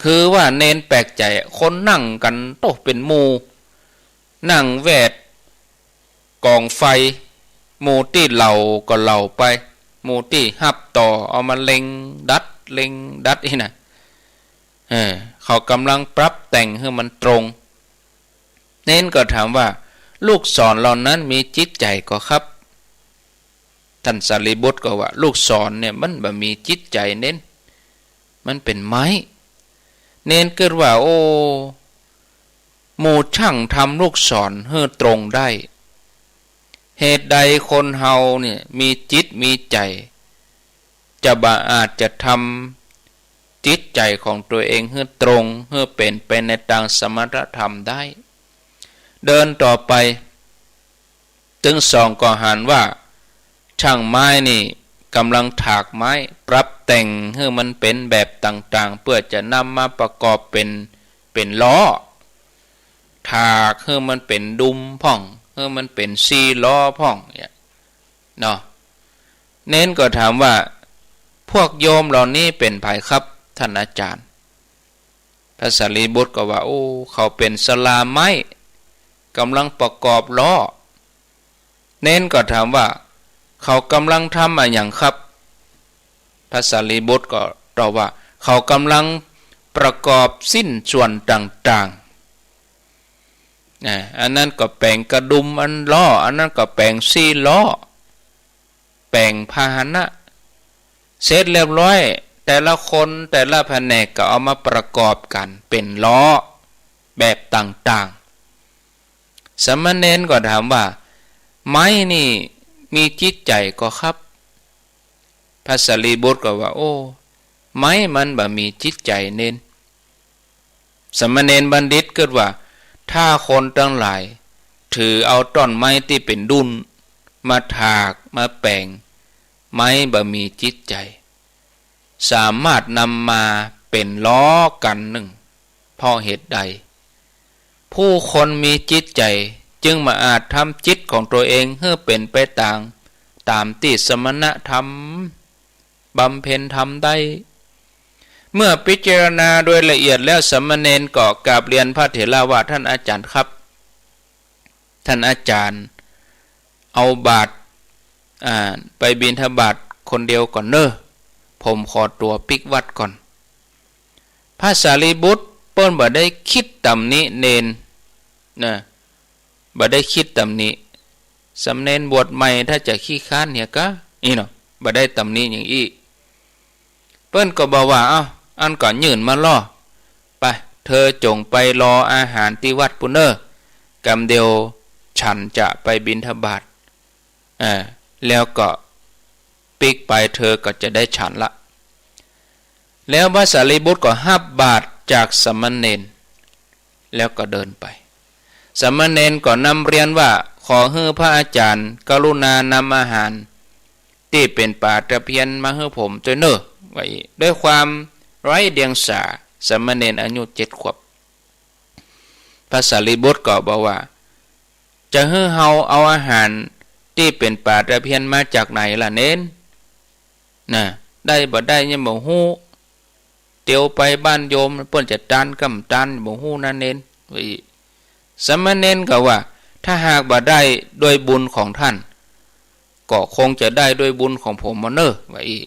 คือว่าเณรแปลกใจ๋ คนนั่งกั๋นโต๊ะเป๋นหมู่ นั่งแวดก๋องไฟ หมู่ตี้เหลาก็เหลาไป หมู่ตี้ฮับต่อเอามาเล็งดัด เล็งดัดนี่นะ เออ เขาก่ำลังปรับแต่งหื้อมันตรง เณรก็ถามว่า ลูกศรเหล่านั้นมีจิตใจ๋ก่อครับ ท่านสารีบุตรก็ว่า ลูกศรเนี่ยมันบ่มีจิตใจ๋เณร มันเป๋นไม้ เณรกึ๊ดว่า โอ้ หมู่ช่างทำลูกศรหื้อตรงได้ เหตุใดคนเฮาเนี่ยมีจิตมีใจ๋ จะบ่อาจจะทำจิตใจ๋ของตั๋วเองหื้อตรง หื้อเป๋นไปในตางสมณธรรมได้ เดินต่อไป ตึงสองก็หันว่า ช่างไม้นี่ก่ำลังถากไม้ ปรับแต่งหื้อมันเป๋นแบบต่างๆ เปื้อจะนำมาประกอบเป๋น เป๋นล้อ ถากหื้อมันเป๋นดุมพ่อง หื้อมันเป๋นสี่ล้อพ่อง เนี่ย เนาะ เณรก็ถามว่า พวกโยมเหล่านี้เป๋นใผครับ ท่านอาจ๋ารย์ พระสารีบุตรก็ว่า โอ้ เขาเป๋นศาลาไม้ ก่ำลังประกอบล้อ เณรก็ถามว่า เขาก่ำลังทำอะหยังครับ พระสารีบุตรก็ตอบว่า เขาก่ำลังประกอบสิ้นส่วนต่างๆ นะ อันนั้นก็แป๋งกระดุมอันล้อ อันนั้นก็แป๋งสี่ล้อ แป๋งพาหนะ เสร็จเรียบร้อย แต่ละคนแต่ละแผนกก็เอามาประกอบกั๋นเป๋นล้อแบบต่างๆ สามเณรก็ถามว่า ไม้นี่มีจิตใจ๋ก่อครับ พระสารีบุตรก็ว่า โอ้ ไม้มันบ่มีจิตใจ๋เณร สามเณรบัณฑิตกึ๊ดว่า ถ้าคนตังหลายถือเอาต้นไม้ตี้เป๋นดุ้นมาถากมาแป๋ง ไม้บ่มีจิตใจ๋ สามารถนำมาเป๋นล้อกั๋นนึ่ง เพราะเหตุใด ผู้คนมีจิตใจ๋จึงบ่อาจทำจิตของตั๋วเองหื้อเป๋นไปตาง ต๋ามตี้สมณธรรม บำเพ็ญธรรมได้ เมื่อพิจารณาโดยละเอียดแล้ว สามเณรก็กราบเรียนพระเถระว่า ท่านอาจ๋ารย์ครับ ท่านอาจ๋ารย์เอาบาตร อ่า ไปบิณฑบาตคนเดียวก่อนเน่อ ผมขอตั๋วปิ๊กวัตรก่อน พระสารีบุตรเปิ้นบ่ได้กึ๊ดตำหนิเณร นะ บ่ได้กึ๊ดตำหนิ สามเณรบวชใหม่ถ้าจะขี้คร้านเหียก๊ะ อี้เนาะ บ่ได้ตำหนิหยังอี้ เปิ้นก็บอกว่า เอ้า อั้นก็ยื่นมาลอ ไป เธอจ๋งไปรออาหารตี้วัดปู้นเน่อ กำเดียวฉันจะไปบิณฑบาต อ่า แล้วก็ปิ๊กไป เธอก็จะได้ฉันละ แล้วพระสารีบุตรก็ฮับบาตรจากสามเณร แล้วก็เดินไป สามเณรก็นำเรียนว่า ขอหื้อพระอาจารย์กรุณานำอาหารตี้เป๋นป๋าตะเพียนมาหื้อผมตวยเน่อ ว่าอี้ ด้วยความไร้เดียงสา สามเณรอายุเจ็ดขวบ พระสารีบุตรก็บอกว่า จะหื้อเฮาเอาอาหารตี้เป๋นป๋าตะเพียนมาจากไหนล่ะเณร นะ ได้บ่ได้ยังบ่ฮู้ เตียวไปบ้านโยมเปิ้นจะตานก้ำตานบ่ฮู้นะเณร ว่าอี้ สามเณรก็ว่า ถ้าหากบ่ได้ด้วยบุญของท่าน ก็คงจะได้ด้วยบุญของผมบ่เน่อ ว่าอี้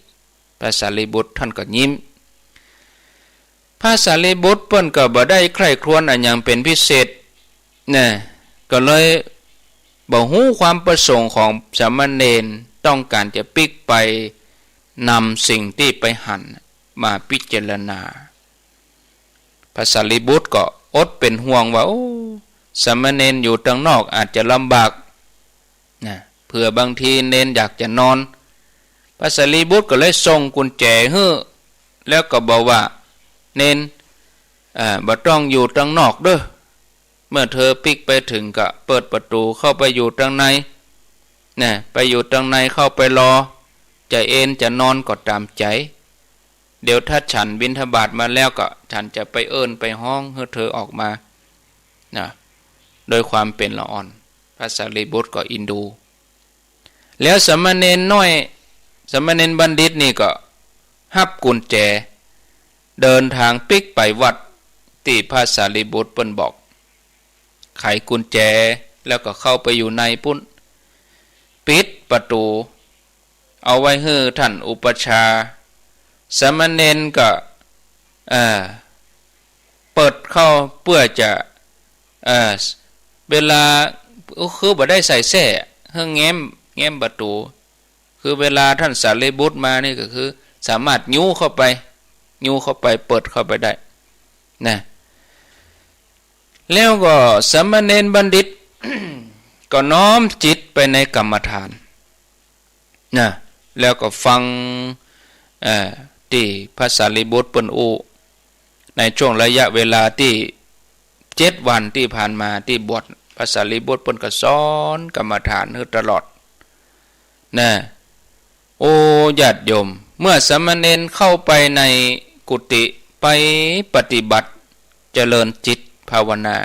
พระสารีบุตรท่านก็ยิ้ม พระสารีบุตรเปิ้นก็บ่ได้ใคร่ครวญอะหยังเป๋นพิเศษ นะ ก็เลยบ่ฮู้ความประสงค์ของสามเณร ต้องการจะปิ๊กไปนำสิ่งตี้ไปหันมาพิจารณา พระสารีบุตรก็อดเป๋นห่วงว่า โอ้ สามเณรอยู่ตังนอกอาจจะลำบาก นะ เผื่อบางทีเณรอยากจะนอน พระสารีบุตรก็เลยส่งกุญแจหื้อ แล้วก็บอกว่า เณร อ่า บ่ต้องอยู่ตังนอกเด้อ เมื่อเธอปิ๊กไปเถิงก็เปิดประตู๋เข้าไปอยู่ตังใน นะ ไปอยู่ตังในเข้าไปรอ จะเอนจะนอนก็ต๋ามใจ๋ เดี๋ยวถ้าฉันบิณฑบาตมาแล้วก็ฉันจะไปเอิ้นไปฮ้องหื้อเธอออกมา นะ โดยความเป๋นละอ่อน พระสารีบุตรก็อินดู แล้วสามเณรน้อย สามเณรบัณฑิตนี่ก็ฮับกุญแจ เดินตางปิ๊กไปวัดตี้พระสารีบุตรเปิ้นบอก ไขกุญแจ แล้วก็เข้าไปอยู่ในปู้น ปิดประตู๋ เอาไว้หื้อท่านอุปัชฌาย์ สามเณรก็ เอ่อ เปิดเข้าเปื้อจะ เอ่อ เวลา คือบ่ได้ใส่แส้ หื้อแง้ม แง้มประตู๋ คือเวลาท่านสารีบุตรมานี่ก็คือสามารถยู้เข้าไป ยู้เข้าไป เปิดเข้าไปได้ นะ แล้วก็สามเณรบัณฑิต ก็น้อมจิตไปในกรรมฐาน นะ แล้วก็ฟัง เอ่อ ตี้พระสารีบุตรเปิ้นอู้ ในช่วงระยะเวลาตี้เจ็ดวันตี้ผ่านมาตี้บวช พระสารีบุตรเปิ้นก็สอนกรรมฐานหื้อตลอด นะ โอ้ ญาติโยม เมื่อสามเณรเข้าไปในกุฏิไปปฏิบัติเจริญจิตภาวนา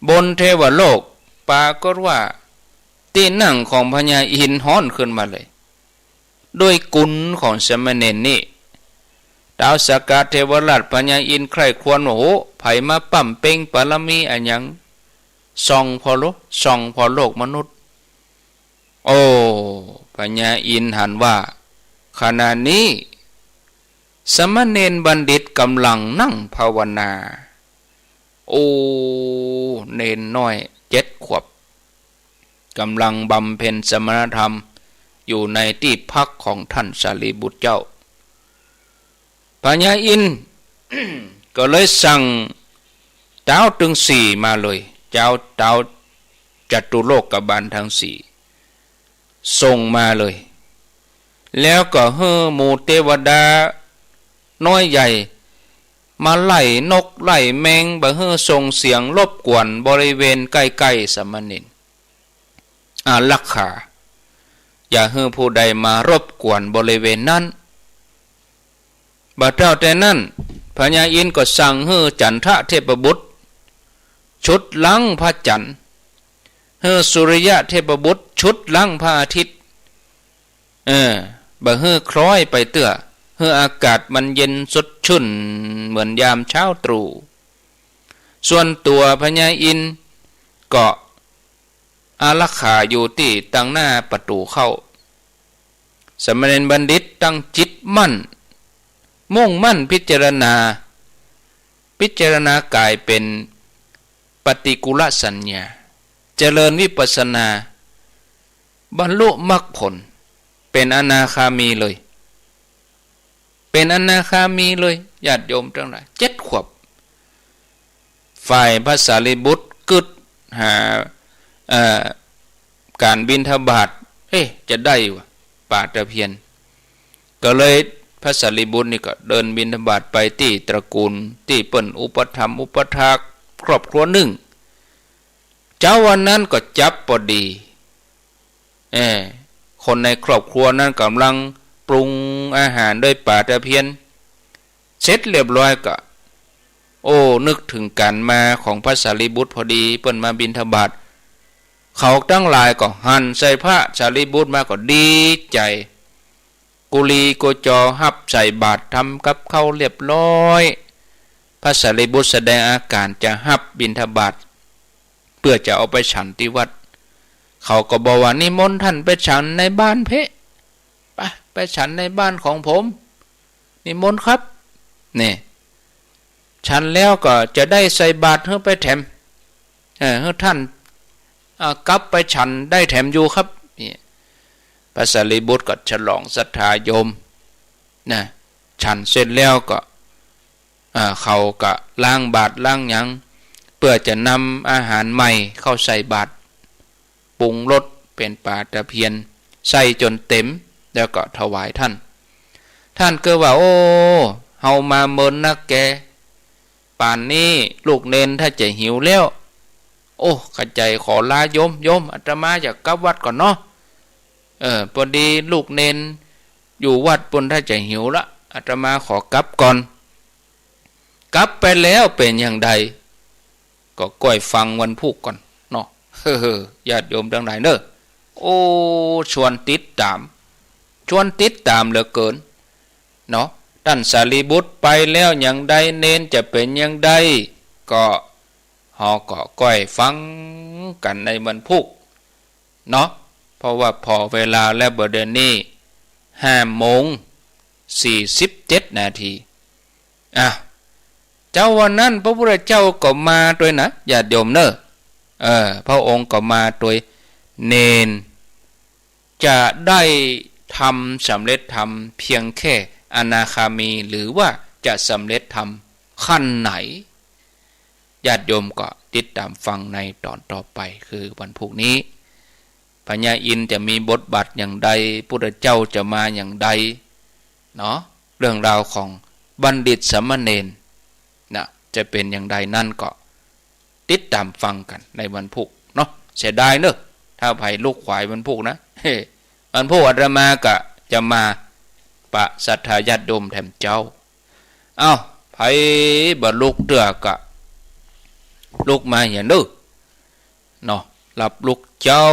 บนเทวโลกปรากฏว่าตี้นั่งของพญาอินทร์ฮ้อนขึ้นมาเลย ด้วยกุณของสามเณรนี่ ท้าวสักกะเทวราชพญาอินทร์ใคร่ครวญว่า โห ใผมาปั้มเป็งปารมีอะหยัง ส่องผ่อโลก ส่องผ่อโลกมนุษย์ โอ้ พญาอินทร์หันว่า ขณะนี้สามเณรบัณฑิตกำลังนั่งภาวนา โอ้ เณรน้อยเจ็ดขวบ กำลังบำเพ็ญสมณธรรมอยู่ในตี้พักของท่านสารีบุตรเจ้า พญาอินทร์ ก็เลยสั่งเต๊าตึงสี่มาเลย เต๊า เต๊าจตุโลกบาลตึงสี่ ส่งมาเลย แล้วก็หื้อหมู่เทวดาน้อยใหญ่ มาไล่นกไล่แมง บ่หื้อส่งเสียงรบกวนบริเวณใกล้ๆ สามเณร อารักขา อย่าหื้อผู้ใดมารบกวนบริเวณนั้น บ่เต้าแต่นั้น พญาอินทร์ก็สั่งหื้อจันทะเทพบุตร ฉุดรั้งพระจันทร์ หื้อสุริยะเทพบุตร ฉุดรั้งพระอาทิตย์ เออ บ่หื้อคล้อยไปเตื้อ หื้ออากาศมันเย็นสดชื่นเหมือนยามเช้าตรู่ ส่วนตั๋วพญาอินทร์ก็อารักขาอยู่ตี้ตังหน้าประตู๋เข้า สามเณรบัณฑิตตั้งจิตมั่น มุ่งมั่นพิจารณา พิจารณากายเป๋นปฏิกูลสัญญา เจริญวิปัสสนา บรรลุมรรคผล เป๋นอนาคามีเลย เป๋นอนาคามีเลย ญาติโยมตังหลาย เจ็ดขวบ ฝ่ายพระสารีบุตรกึ๊ดหา เอ่อ ก๋านบิณฑบาต เอ๊ะ จะได้วะ ป๋าตะเพียน ก็เลยพระสารีบุตรนี่ก็เดินบิณฑบาตไปตี้ตระกูลตี้เปิ้นอุปถัมภ์อุปถากครอบครัวนึ่ง เจ๊าวันนั้นก็จั๊บปอดี เอ่อ คนในครอบครัวนั้นก่ำลังปรุงอาหารโดยป๋าตะเพียน เสร็จเรียบร้อยก็ โอ้ นึกเถิงก๋านมาของพระสารีบุตรพอดี เปิ้นมาบิณฑบาต เขาตังหลายก็หันใส่พระสารีบุตรมาก็ดีใจ๋ กุลีกุจอฮับใส่บาตร ทำกับข้าวเรียบร้อย พระสารีบุตรแสดงอาก๋านจะฮับบิณฑบาต เปื้อจะเอาไปฉันตี้วัด เขาก็บอกว่า นิมนต์ต้านไปฉันในบ้านเป๊ะ ไป ไปฉันในบ้านของผม นิมนต์ครับ เนี่ย ฉันแล้วก็จะได้ใส่บาตรหื้อไปแถม เออ หื้อต้าน อ่า กลับไปฉันได้แถมอยู่ครับ เนี่ย พระสารีบุตรก็ฉลองศรัทธาโยม นะ ฉันเสร็จแล้วก็ อ่า เขาก็ล้างบาตรล้างหยัง เปื้อจะนำอาหารใหม่เข้าใส่บาตร ปรุงรสเป๋นป๋าตะเพียน ใส่จ๋นเต๋ม แล้วก็ถวายต้าน ต้านก็ว่า โอ้ เฮามาเมินนักแก ป่านนี้ลูกเณรถ้าจะหิวแล้ว โอ้ ข้าใจ๋ขอลาโยม โยม อาตมาอยากกลับวัดก่อนเนาะ เออ ปอดีลูกเณรอยู่วัดปุ้นถ้าจะหิวละ อาตมาขอกลับก่อน กลับไปแล้วเป๋นอย่างใด ก็ก้อยฟังวันพูกก่อนเนาะ เฮ้อ ญาติโยมตังหลายเน่อ โอ้ ชวนติดต๋าม ชวนติดต๋ามเหลือเกิน เนาะ ต้านสารีบุตรไปแล้วอย่างใด เณรจะเป๋นอย่างใด ก็ เฮาก็ก้อยฟังกั๋นในวันพูกเนาะ เพราะว่าผ่อเวลาแล้วบ่าเดี่ยวนี้ ห้าโมงสี่สิบเจ็ดนาที อ่ะ เจ๊าวันนั้นพระพุทธเจ้าก็มาตวยนะ ญาติโยมเน่อ เออ พระองค์ก็มาตวย เณร จะได้ธรรม สำเร็จธรรมเพียงแค่อนาคามี หรือว่าจะสำเร็จธรรมขั้นไหน ญาติโยมก็ติดต๋ามฟังในต๋อนต่อไป คือวันพูกนี้ พญาอินทร์จะมีบทบาทอย่างใด พุทธเจ้าจะมาอย่างใด เนาะ เรื่องราวของบัณฑิตสามเณร นะ จะเป๋นอย่างใดนั้นก็ ติดต๋ามฟังกั๋นในวันพูกเนาะ เสียดายเน่อ ถ้าใผลุกขวายวันพูกนะ เฮ้ วันพูกอาตมาก็จะมาปะศรัทธาญาติโยมแถมเจ๊า เอ้า ใผบ่ลุกเตื้อก็ลุกมาเหียเน่อ เนาะ หลับลุกเจ๊า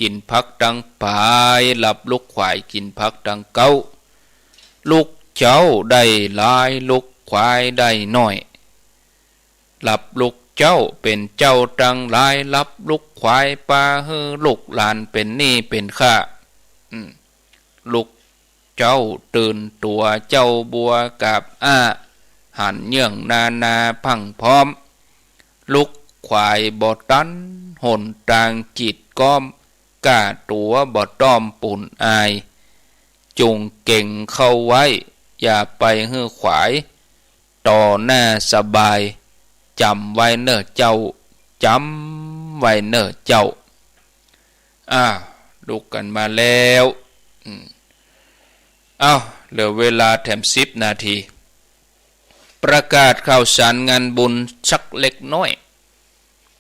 กิ๋นผักตังปาย หลับลุกขวาย กิ๋นผักตังเก๊า ลุกเจ๊าได้หลาย ลุกขวายได้น้อย หลับลุกเจ๊าเป๋นเจ้าตังหลาย หลับลุกขวายปาหื้อลูกหลานเป๋นหนี้เป๋นค่า อืม ลุกเจ๊าตื่นตั๋ว เจ๊าบัวกาบอ้า หันเยื่องนานาพรั่งพร้อม ลุกขวายบ่ตัน หนตางกีดก๊อม ก้าตั๋วบ่ต้อมปูนอาย จุ่งเก๋งเข้าไว้ อย่าไปหื้อขวาย ต่อหน้าสบาย จ๋ำไว้เน่อเจ้า จ๋ำไว้เน่อเจ้า อ่า ลุกกั๋นมาแล้ว อืม เอ้า เหลือเวลาแถมสิบนาที ประกาศข่าวสารงานบุญสักเล็กน้อย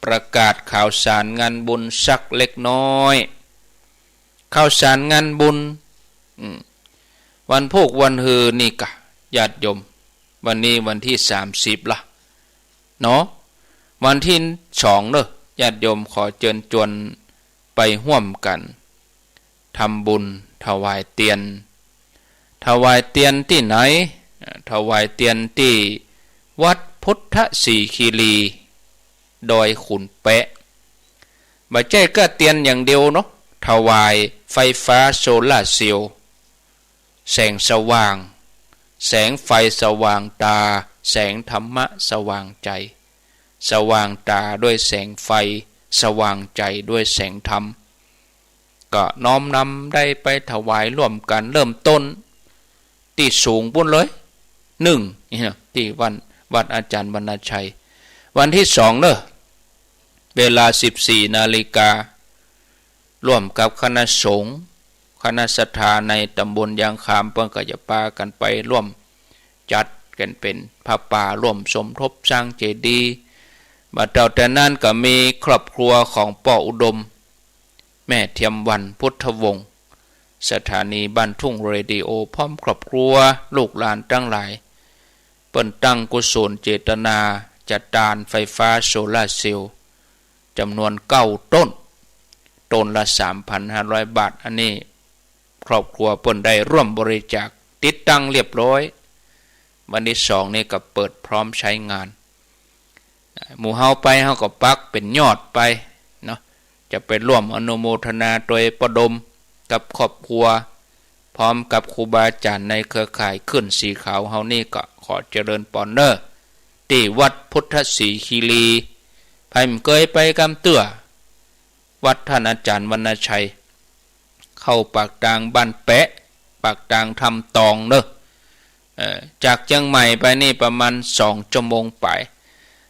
ประกาศข่าวสารงานบุญสักเล็กน้อย ข่าวสารงานบุญ อืม วันพูกวันฮือนี่กะ ญาติโยม วันนี้วันตี้สามสิบละ เนาะ วันตี้สองเน่อ ญาติโยมขอเจิญจวนไปฮ่วมกั๋น ทำบุญถวายเตียน ถวายเตียนตี้ไหน อ่า ถวายเตียนตี้วัดพุทธสีคีรี ดอยขุนแปะ บ่ใจ้ก้าเตียนอย่างเดียวเนาะ ถวายไฟฟ้าโซลาร์เซลล์ แสงสว่าง แสงไฟสว่างตา แสงธรรมะสว่างใจ๋ สว่างต๋าด้วยแสงไฟ สว่างใจ๋ด้วยแสงธรรม ก็น้อมนำได้ไปถวายร่วมกั๋น เริ่มต้นตี้สูงปู๊นเลย นึ่ง ตี้วัด วัดอาจ๋ารย์วรรณชัย วันตี้สองเนาะ เวลาสิบสี่นาฬิกา ร่วมกับคณะสงฆ์ คณะศรัทธาในต๋ำบลยางคาม เปิ้นก็จะปากั๋นไปร่วมจัดกั๋นเป๋นผ้าป่า ร่วมสมทบสร้างเจดีย์ บ่าเต้าแต่นั้นก็มีครอบครัวของป้ออุดม แม่เทียมวรรณ พุทธวงศ์ สถานีบ้านทุ่งเรดิโอ พร้อมครอบครัว ลูกหลานตังหลาย เปิ้นตั้งกุศลเจตนาจะตานไฟฟ้าโซลาร์เซลล์ จ๋ำนวนเก้าต้น ต้นละสามพันห้าร้อยบาท อันนี้ครอบครัวเปิ้นได้ร่วมบริจาค ติดตั้งเรียบร้อย วันตี้สองนี่ก็เปิดพร้อมใช้งาน หมู่เฮาไปเฮาก็ปักเป๋นยอดไปเนาะ จะไปร่วมอนุโมทนาตวยป้ออุดมกับครอบครัว พร้อมกับครูบาอาจ๋ารย์ในเครือข่ายคลื่นสีขาวเฮานี่ก็ขอเจริญปอนเน่อ ตี้วัดพุทธศรีคีรี ใผบ่เกยไปกำเตื้อ วัดต้านอาจ๋ารย์วรรณชัย เข้าปากตางบ้านแปะ ปากตางถ้ำตองเนาะ เอ่อ จากเจียงใหม่ไปนี่ประมาณสองชั่วโมงป๋าย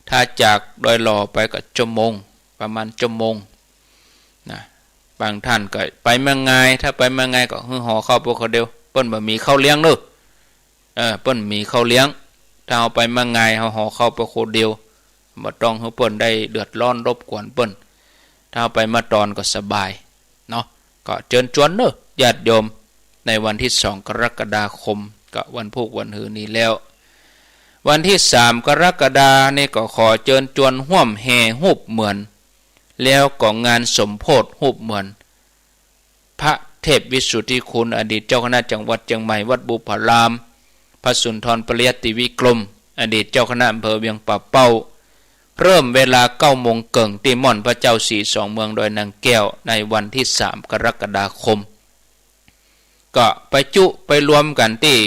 ถ้าจากดอยหล่อไปก็ชั่วโมง ประมาณชั่วโมงนะ บางต้านก็ไปบ่ง่าย ถ้าไปบ่ง่ายก็หื้อห่อข้าวไปคนเดียว เปิ้นบ่มีข้าวเลี้ยงเนาะ เออ เปิ้นมีข้าวเลี้ยง ถ้าเฮาไปบ่ง่าย เฮาห่อข้าวไปคนเดียว บ่ต้องหื้อเปิ้นได้เดือดร้อนรบกวนเปิ้น ถ้าเฮาไปบ่ตอนก็สบายเนาะ ก็เจิญจวนเนาะ ญาติโยม ในวันตี้สองกรกฎาคม ก็วันพูกวันหือนี้แล้ว วันตี้สามกรกฎานี่ก็ขอเจิญจวนฮ่วมแห่ฮูปเหมือน แล้วก็งานสมโภชน์ฮูปเหมือน พระเทพวิสุทธิคุณ อดีตเจ้าคณะจังหวัดเจียงใหม่ วัดบุพาราม พระสุนทรปริยัติวิกรม อดีตเจ้าคณะอำเภอเวียงป่าเป้า เริ่มเวลาเก้าโมงเกิ่ง ตี้ม่อนพระเจ้าสีสองเมืองดอยนางแก้ว ในวันตี้สามกรกฎาคม ก็ไปจุไปรวมกั๋นตี้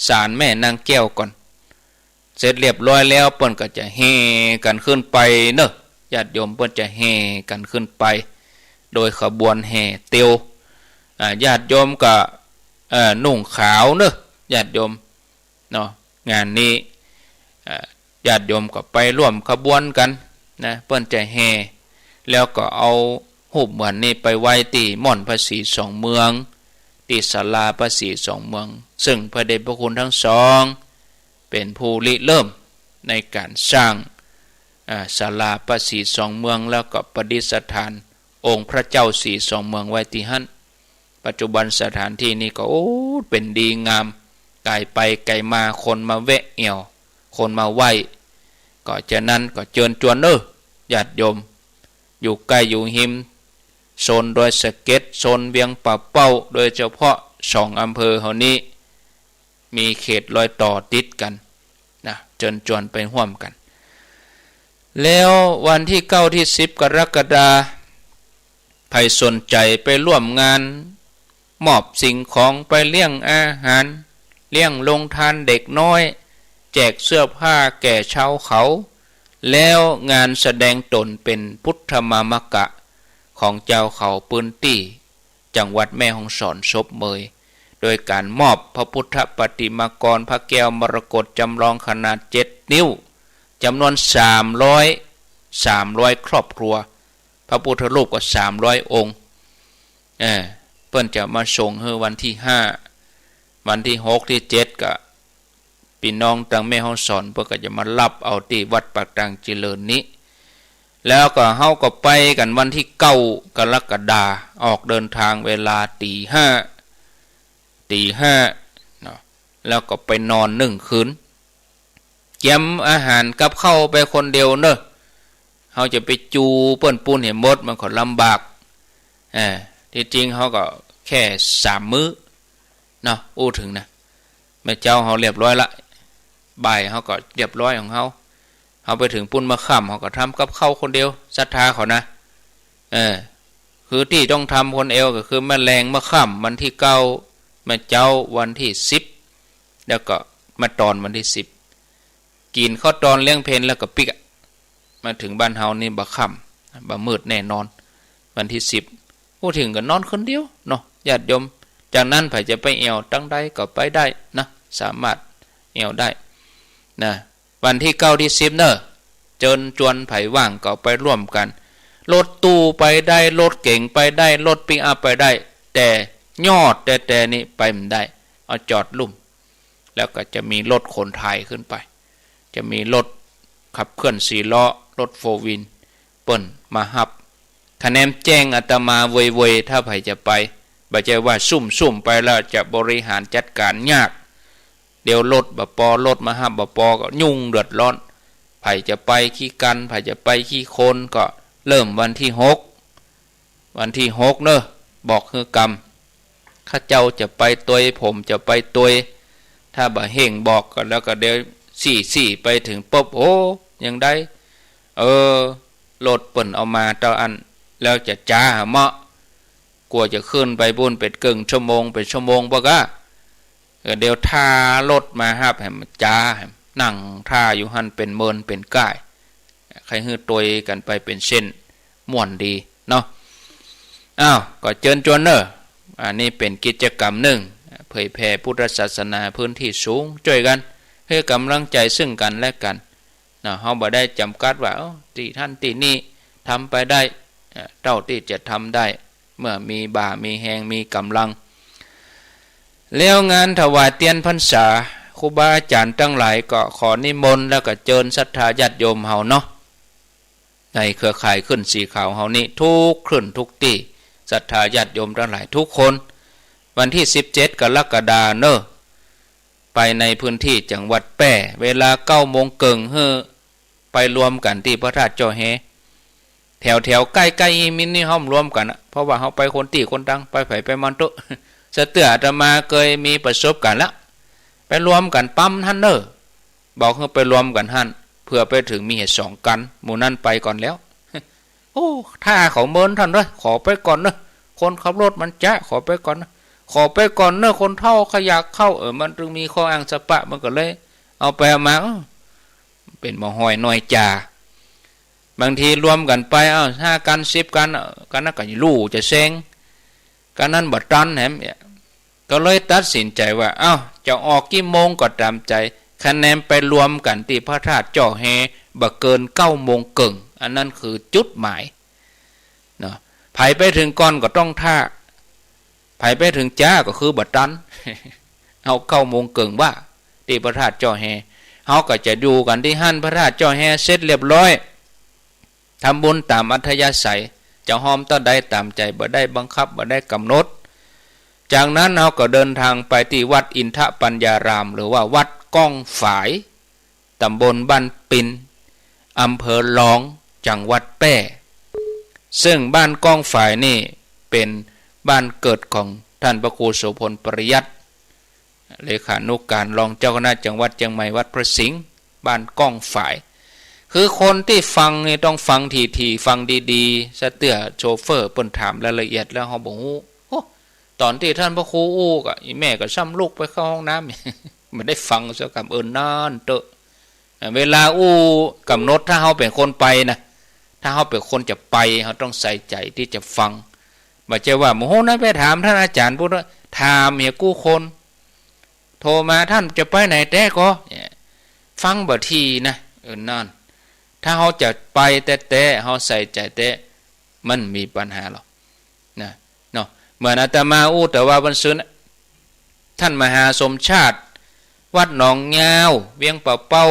ศาลแม่นางแก้วก่อน เสร็จเรียบร้อยแล้ว เปิ้นก็จะแห่กั๋นขึ้นไปเนาะ ญาติโยมเปิ้นจะแห่กั๋นขึ้นไป โดยขบวนแห่เตียว อ่า ญาติโยมก็ เอ่อ นุ่งขาวเนาะ ญาติโยมเนาะ งานนี้ อ่า ญาติโยมก็ไปร่วมขบวนกั๋นนะ เปิ้นจะแห่ แล้วก็เอาฮูปเหมือนนี้ไปไว้ตี้ม่อนพระศรีสองเมือง ตี้ศาลาพระศรีสองเมือง ซึ่งพระเดชพระคุณทั้งสอง เป๋นผู้ริเริ่มในก๋านสร้าง อ่า ศาลาพระศรีสองเมือง แล้วก็ประดิษฐานองค์พระเจ้าศรีสองเมืองไว้ตี้หั้น ปัจจุบันสถานที่นี้ก็ โอ้ เป๋นดีงาม ใผไปใผมาคนมาแวะแอ่ว คนมาไหว้ ก็ฉะนั้นก็เจิญจวนเนาะ ญาติโยม อยู่ใก้อยู่ฮิม โซนดอยสะเก็ด โซนเวียงป่าเป้า โดยเฉพาะสองอำเภอเฮานี้ มีเขตรอยต่อติดกั๋นนะ เจิญจวนไปฮ่วมกั๋น แล้ววันตี้เก้าตี้สิบกรกฎาคม ใผสนใจ๋ไปร่วมงาน มอบสิ่งของไปเลี้ยงอาหาร เลี้ยงโฮงตานเด็กน้อย แจกเสื้อผ้าแก่ชาวเขา แล้วงานแสดงต๋นเป๋นพุทธมามกะ ของจาวเขาปื้นตี้ จังหวัดแม่ฮ่องสอนศพเมย โดยก๋านมอบพระพุทธปฏิมากรพระแก้วมรกตจำลองขนาดเจ็ดนิ้ว จ๋ำนวนสามร้อย สามร้อยครอบครัว พระพุทธรูปก็สามร้อยองค์ เออ เปิ้นจะมาส่งหื้อวันตี้ห้า วันตี้หกตี้เจ็ดก็ ปี้น้องตางแม่ฮ่องสอนเปิ้นก็จะมาฮับเอาตี้วัดปากตางเจริญนี้ แล้วก็เฮาก็ไปกั๋นวันตี้เก้ากรกฎาคม ออกเดินทางเวลาตี๋ห้า ตี๋ห้าเนาะ แล้วก็ไปนอนนึ่งคืน เกียมอาหารกับข้าวไปคนเดียวเนาะ เฮาจะไปจูเปิ้นปู๊นหื้อหมดมันก็ลำบาก เออ ตี้จริงเฮาก็แค่สามมื้อเนาะ อู้เถิงนะ แม่เจ๊าเฮาเรียบร้อยละ บ่ายเฮาก็เรียบร้อยของเฮา เฮาไปเถิงปู๊นเมื่อค่ำ เฮาก็ทำกับข้าวคนเดียว ศรัทธาเขานะ เออ คือตี้ต้องทำคนเดียวก็คือแม่แลงเมื่อค่ำวันตี้เก้า แม่เจ๊าวันตี้สิบ แล้วก็แม่ตอนวันตี้สิบ กิ๋นข้าวตอนเลี้ยงเพลแล้วก็ปิ๊กอะ มาเถิงบ้านเฮานี่บ่ค่ำ บ่มืดแน่นอน วันตี้สิบ อู้ เถิงก็นอนคืนเดียวเนาะ ญาติโยม จากนั้นใผจะไปแอ่วตังใดก็ไปได้นะ สามารถแอ่วได้นะ วันตี้เก้าตี้สิบเน่อ เจิญจวนใผว่างก็ไปร่วมกั๋น รถตู้ไปได้ รถเก๋งไปได้ รถปิกอัพไปได้ แต่ยอดแต๊ๆ นี่ไปบ่ได้ เอาจอดลุ่ม แล้วก็จะมีรถขนถ่ายขึ้นไป จะมีรถขับเคลื่อนสี่ล้อ รถโฟร์วีล เปิ้นมาฮับ คะแนนแจ้งอาตมาเวยๆ ถ้าใผจะไป บ่ใจ้ว่าซุ่มๆ ไปแล้วจะบริหารจัดก๋านยาก เดี๋ยวรถบ่ปอ รถมาฮับบ่ปอ ก็ยุ่งเดือดร้อน ใผจะไปขี้กั๋น ใผจะไปขี้คน ก็เริ่มวันตี้หก วันตี้หกเน่อ บอกหื้อกำ ข้าเจ้าจะไปตวย ผมจะไปตวย ถ้าบ่เฮ่งบอกก็แล้วก็เดี๋ยวซี้ๆ ไปเถิงปุ๊บ โอ้ ยังได้ เออ รถเปิ้นเอามาเต้าอั้น แล้วจะจ๊าหาเหมาะ กั๋วจะขึ้นไปปู๊นเป๋นเกิ่งชั่วโมง เป๋นชั่วโมงบ่กา เออ เดี๋ยวถ่ารถมาฮับ แหมจ๊า แหมนั่งถ่าอยู่หั้นเป๋นเมินเป๋นก้าย ใค่หื้อตวยกั๋นไปเป๋นเส้น ม่วนดีเนาะ อ้าว ก็เจิญจวนเน่อ อันนี้เป๋นกิจก๋รรมนึ่ง เผยแผ่พุทธศาสนาพื้นตี้สูง จ้วยกั๋น หื้อก๋ำลังใจ๋เซิ่งกั๋นและกั๋น เนาะ เฮาบ่ได้จ๋ำกัดว่า เอ้อ ตี้หั้นตี้นี่ ทำไปได้ เอ่อ เต้าตี้จะทำได้ เมื่อมีบ่ามีแฮง มีก๋ำลัง แล้วงานถวายเตียนพรรษา ครูบาอาจ๋ารย์ตังหลายก็ขอนิมนต์ แล้วก็เจิญศรัทธาญาติโยมเฮาเนาะ ในเครือข่ายขึ้นสีขาวเฮานี้ กู้คลื่นกู้ตี้ ศรัทธาญาติโยมตังหลายกู้คน วันตี้สิบเจ็ดกรกฎาเน่อ ไปในพื้นตี้จังหวัดแป้ เวลาเก้าโมงเกิ่ง หื้อไปรวมกั๋นตี้พระธาตุจ้อแฮ แถวๆ ใก้ๆ อีมินนี่ห้อมรวมกั๋นอะ เพราะว่าเฮาไปคนตี้คนตัง ไปใผไปมันเต๊อะ สะเตื้ออาตมาเกยมีประสบก๋ารณ์ละ ไปรวมกั๋นปั๊มหั้นเน่อ บอกหื้อไปรวมกั๋นหั้น เผื่อไปเถิงมีเหตุสองกั๋น หมู่นั้นไปก่อนแล้ว โอ้ ถ้าเขาเมินต้านเน่อ ขอไปก่อนเน่อ คนขับรถมันจ๊ะ ขอไปก่อนเน่อ ขอไปก่อนเน่อ คนเฒ่าใค่อยากเข้า เออ มันจึงมีข้ออ้างสะปะ มันก็เลยเอาไปเอามา เออ เป๋นบ่าฮ้อยน้อยจ๋า บางทีรวมกั๋นไป เอ้า ห้ากั๋น สิบกั๋น เออ กั๋นนั้นก็ลู่จะแซง กั๋นนั้นบ่ตันแหม ก็เลยตัดสินใจ๋ว่า เอ้า จะออกกี่โมงก็ต๋ามใจ๋ คะแนนไปรวมกั๋นตี้พระธาตุจ้อแฮ บ่เกินเก้าโมงเกิ่ง อันนั้นคือจุดหมายเนาะ ใผไปเถิงก่อนก็ต้องถ้า ใผไปเถิงจ๊าก็คือบ่ตัน เอาเก้าโมงเกิ่งว่า ตี้พระธาตุจ้อแฮ เฮาก็จะอยู่กั๋นตี้หั้น พระธาตุจ้อแฮเสร็จเรียบร้อย ทำบุญต๋ามอัธยาศัย จะฮอมเต้าใดต๋ามใจ๋ บ่ได้บังคับ บ่ได้ก๋ำหนด จากนั้นเฮาก็เดินทางไปตี้วัดอินทปัญญาราม หรือว่าวัดก้องฝาย ต๋ำบลบ้านปิน อำเภอลอง จังหวัดแป้ ซึ่งบ้านก้องฝายนี่เป๋นบ้านเกิดของท่านพระครูโสภณ ปริยัติ เลขานุการรองเจ้าคณะจังหวัดเจียงใหม่วัดพระสิงห์ บ้านก้องฝาย คือคนตี้ฟังนี่ต้องฟังถี่ๆ ฟังดีๆ สะเตื้อโชเฟอร์เปิ้นถามรายละเอียดแล้วเฮาบ่ฮู้ โอ้ ต๋อนตี้ท่านพระครูอู้ก็ อีแม่ก็ซ้ำลุกไปเข้าห้องน้ำ บ่ได้ฟังสักกำ เออ นั่นเต๊อะ เวลาอู้ก๋ำหนด ถ้าเฮาเป๋นคนไปนะ ถ้าเฮาเป๋นคนจะไป เฮาต้องใส่ใจ๋ตี้จะฟัง บ่ใจ้ว่า โอ้โห นั้นไปถามท่านอาจ๋ารย์ปู๊น ถามเหียกู้คน โทรมา ท่านจะไปไหนแต๊ก่อ เนี่ย ฟังบ่าทีนะ เออ นั่น ถ้าเฮาจะไปแต๊ๆ เฮาใส่ใจ๋แต๊ มันมีปัญหาหรอกนะ เนาะ เหมือนอาตมาอู้ แต่ว่าวันซืน ท่านมหาสมชาติ วัดหนองยาว เวียงป่าเป้า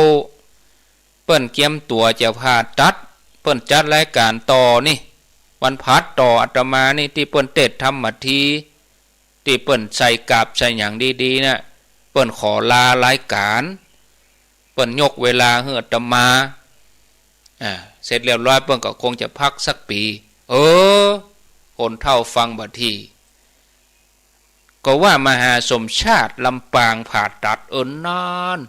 เปิ้นเกียมตั๋วจะผ่าตัด เปิ้นจัดรายก๋านต่อนี่ วันพฤหัสต่ออาตมานี่ ตี้เปิ้นเตสน์ธรรมมาที ตี้เปิ้นใส่กาบใส่หยังดีๆ น่ะ เปิ้นขอลารายก๋าน เปิ้นยกเวลาหื้ออาตมา อ่า เสร็จเรียบร้อย เปิ้นก็คงจะพักสักปี๋ เออ คนเฒ่าฟังบ่าที ก็ว่ามหาสมชาติลำปางผ่าตัด เออ นั่น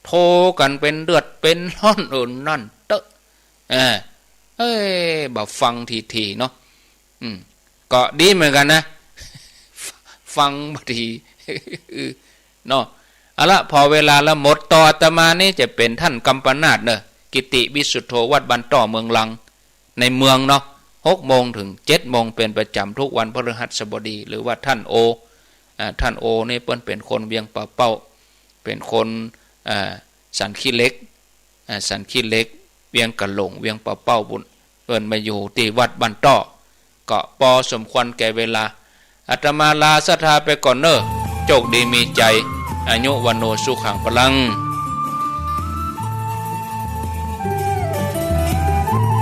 โทรกั๋นเป๋นเดือดเป๋นฮ้อน เออ นั่นเต๊อะ เออ เอ้ย บ่าฟังทีๆ เนาะ อืม ก็ดีเหมือนกั๋นนะ ฟังบ่าที เนาะ เอาละ ผ่อเวลาละหมด ต่ออาตมานี้จะเป๋นต้านกัมปนาตเน่อ กิติวิสุทโธ วัดบ้านต้อ เมืองลัง ในเมืองเนาะ หกโมงเถิงเจ็ดโมงเป๋นประจ๋ำ กู้วันพฤหัสบดี หรือว่าต้านโอ อ่า ต้านโอนี่เปิ้นเป๋นคนเวียงป่าเป้า เป๋นคน อ่า สันขี้เหล็ก อ่า สันขี้เหล็ก เวียงกะหลง เวียงป่าเป้าปู้น เปิ้นมาอยู่ตี้วัดบ้านต้อ ก็ปอสมควรแก่เวลา อาตมาลาศรัทธาไปก่อนเน่อ โจคดีมีชัย อายุ วัณโณ สุขัง พลัง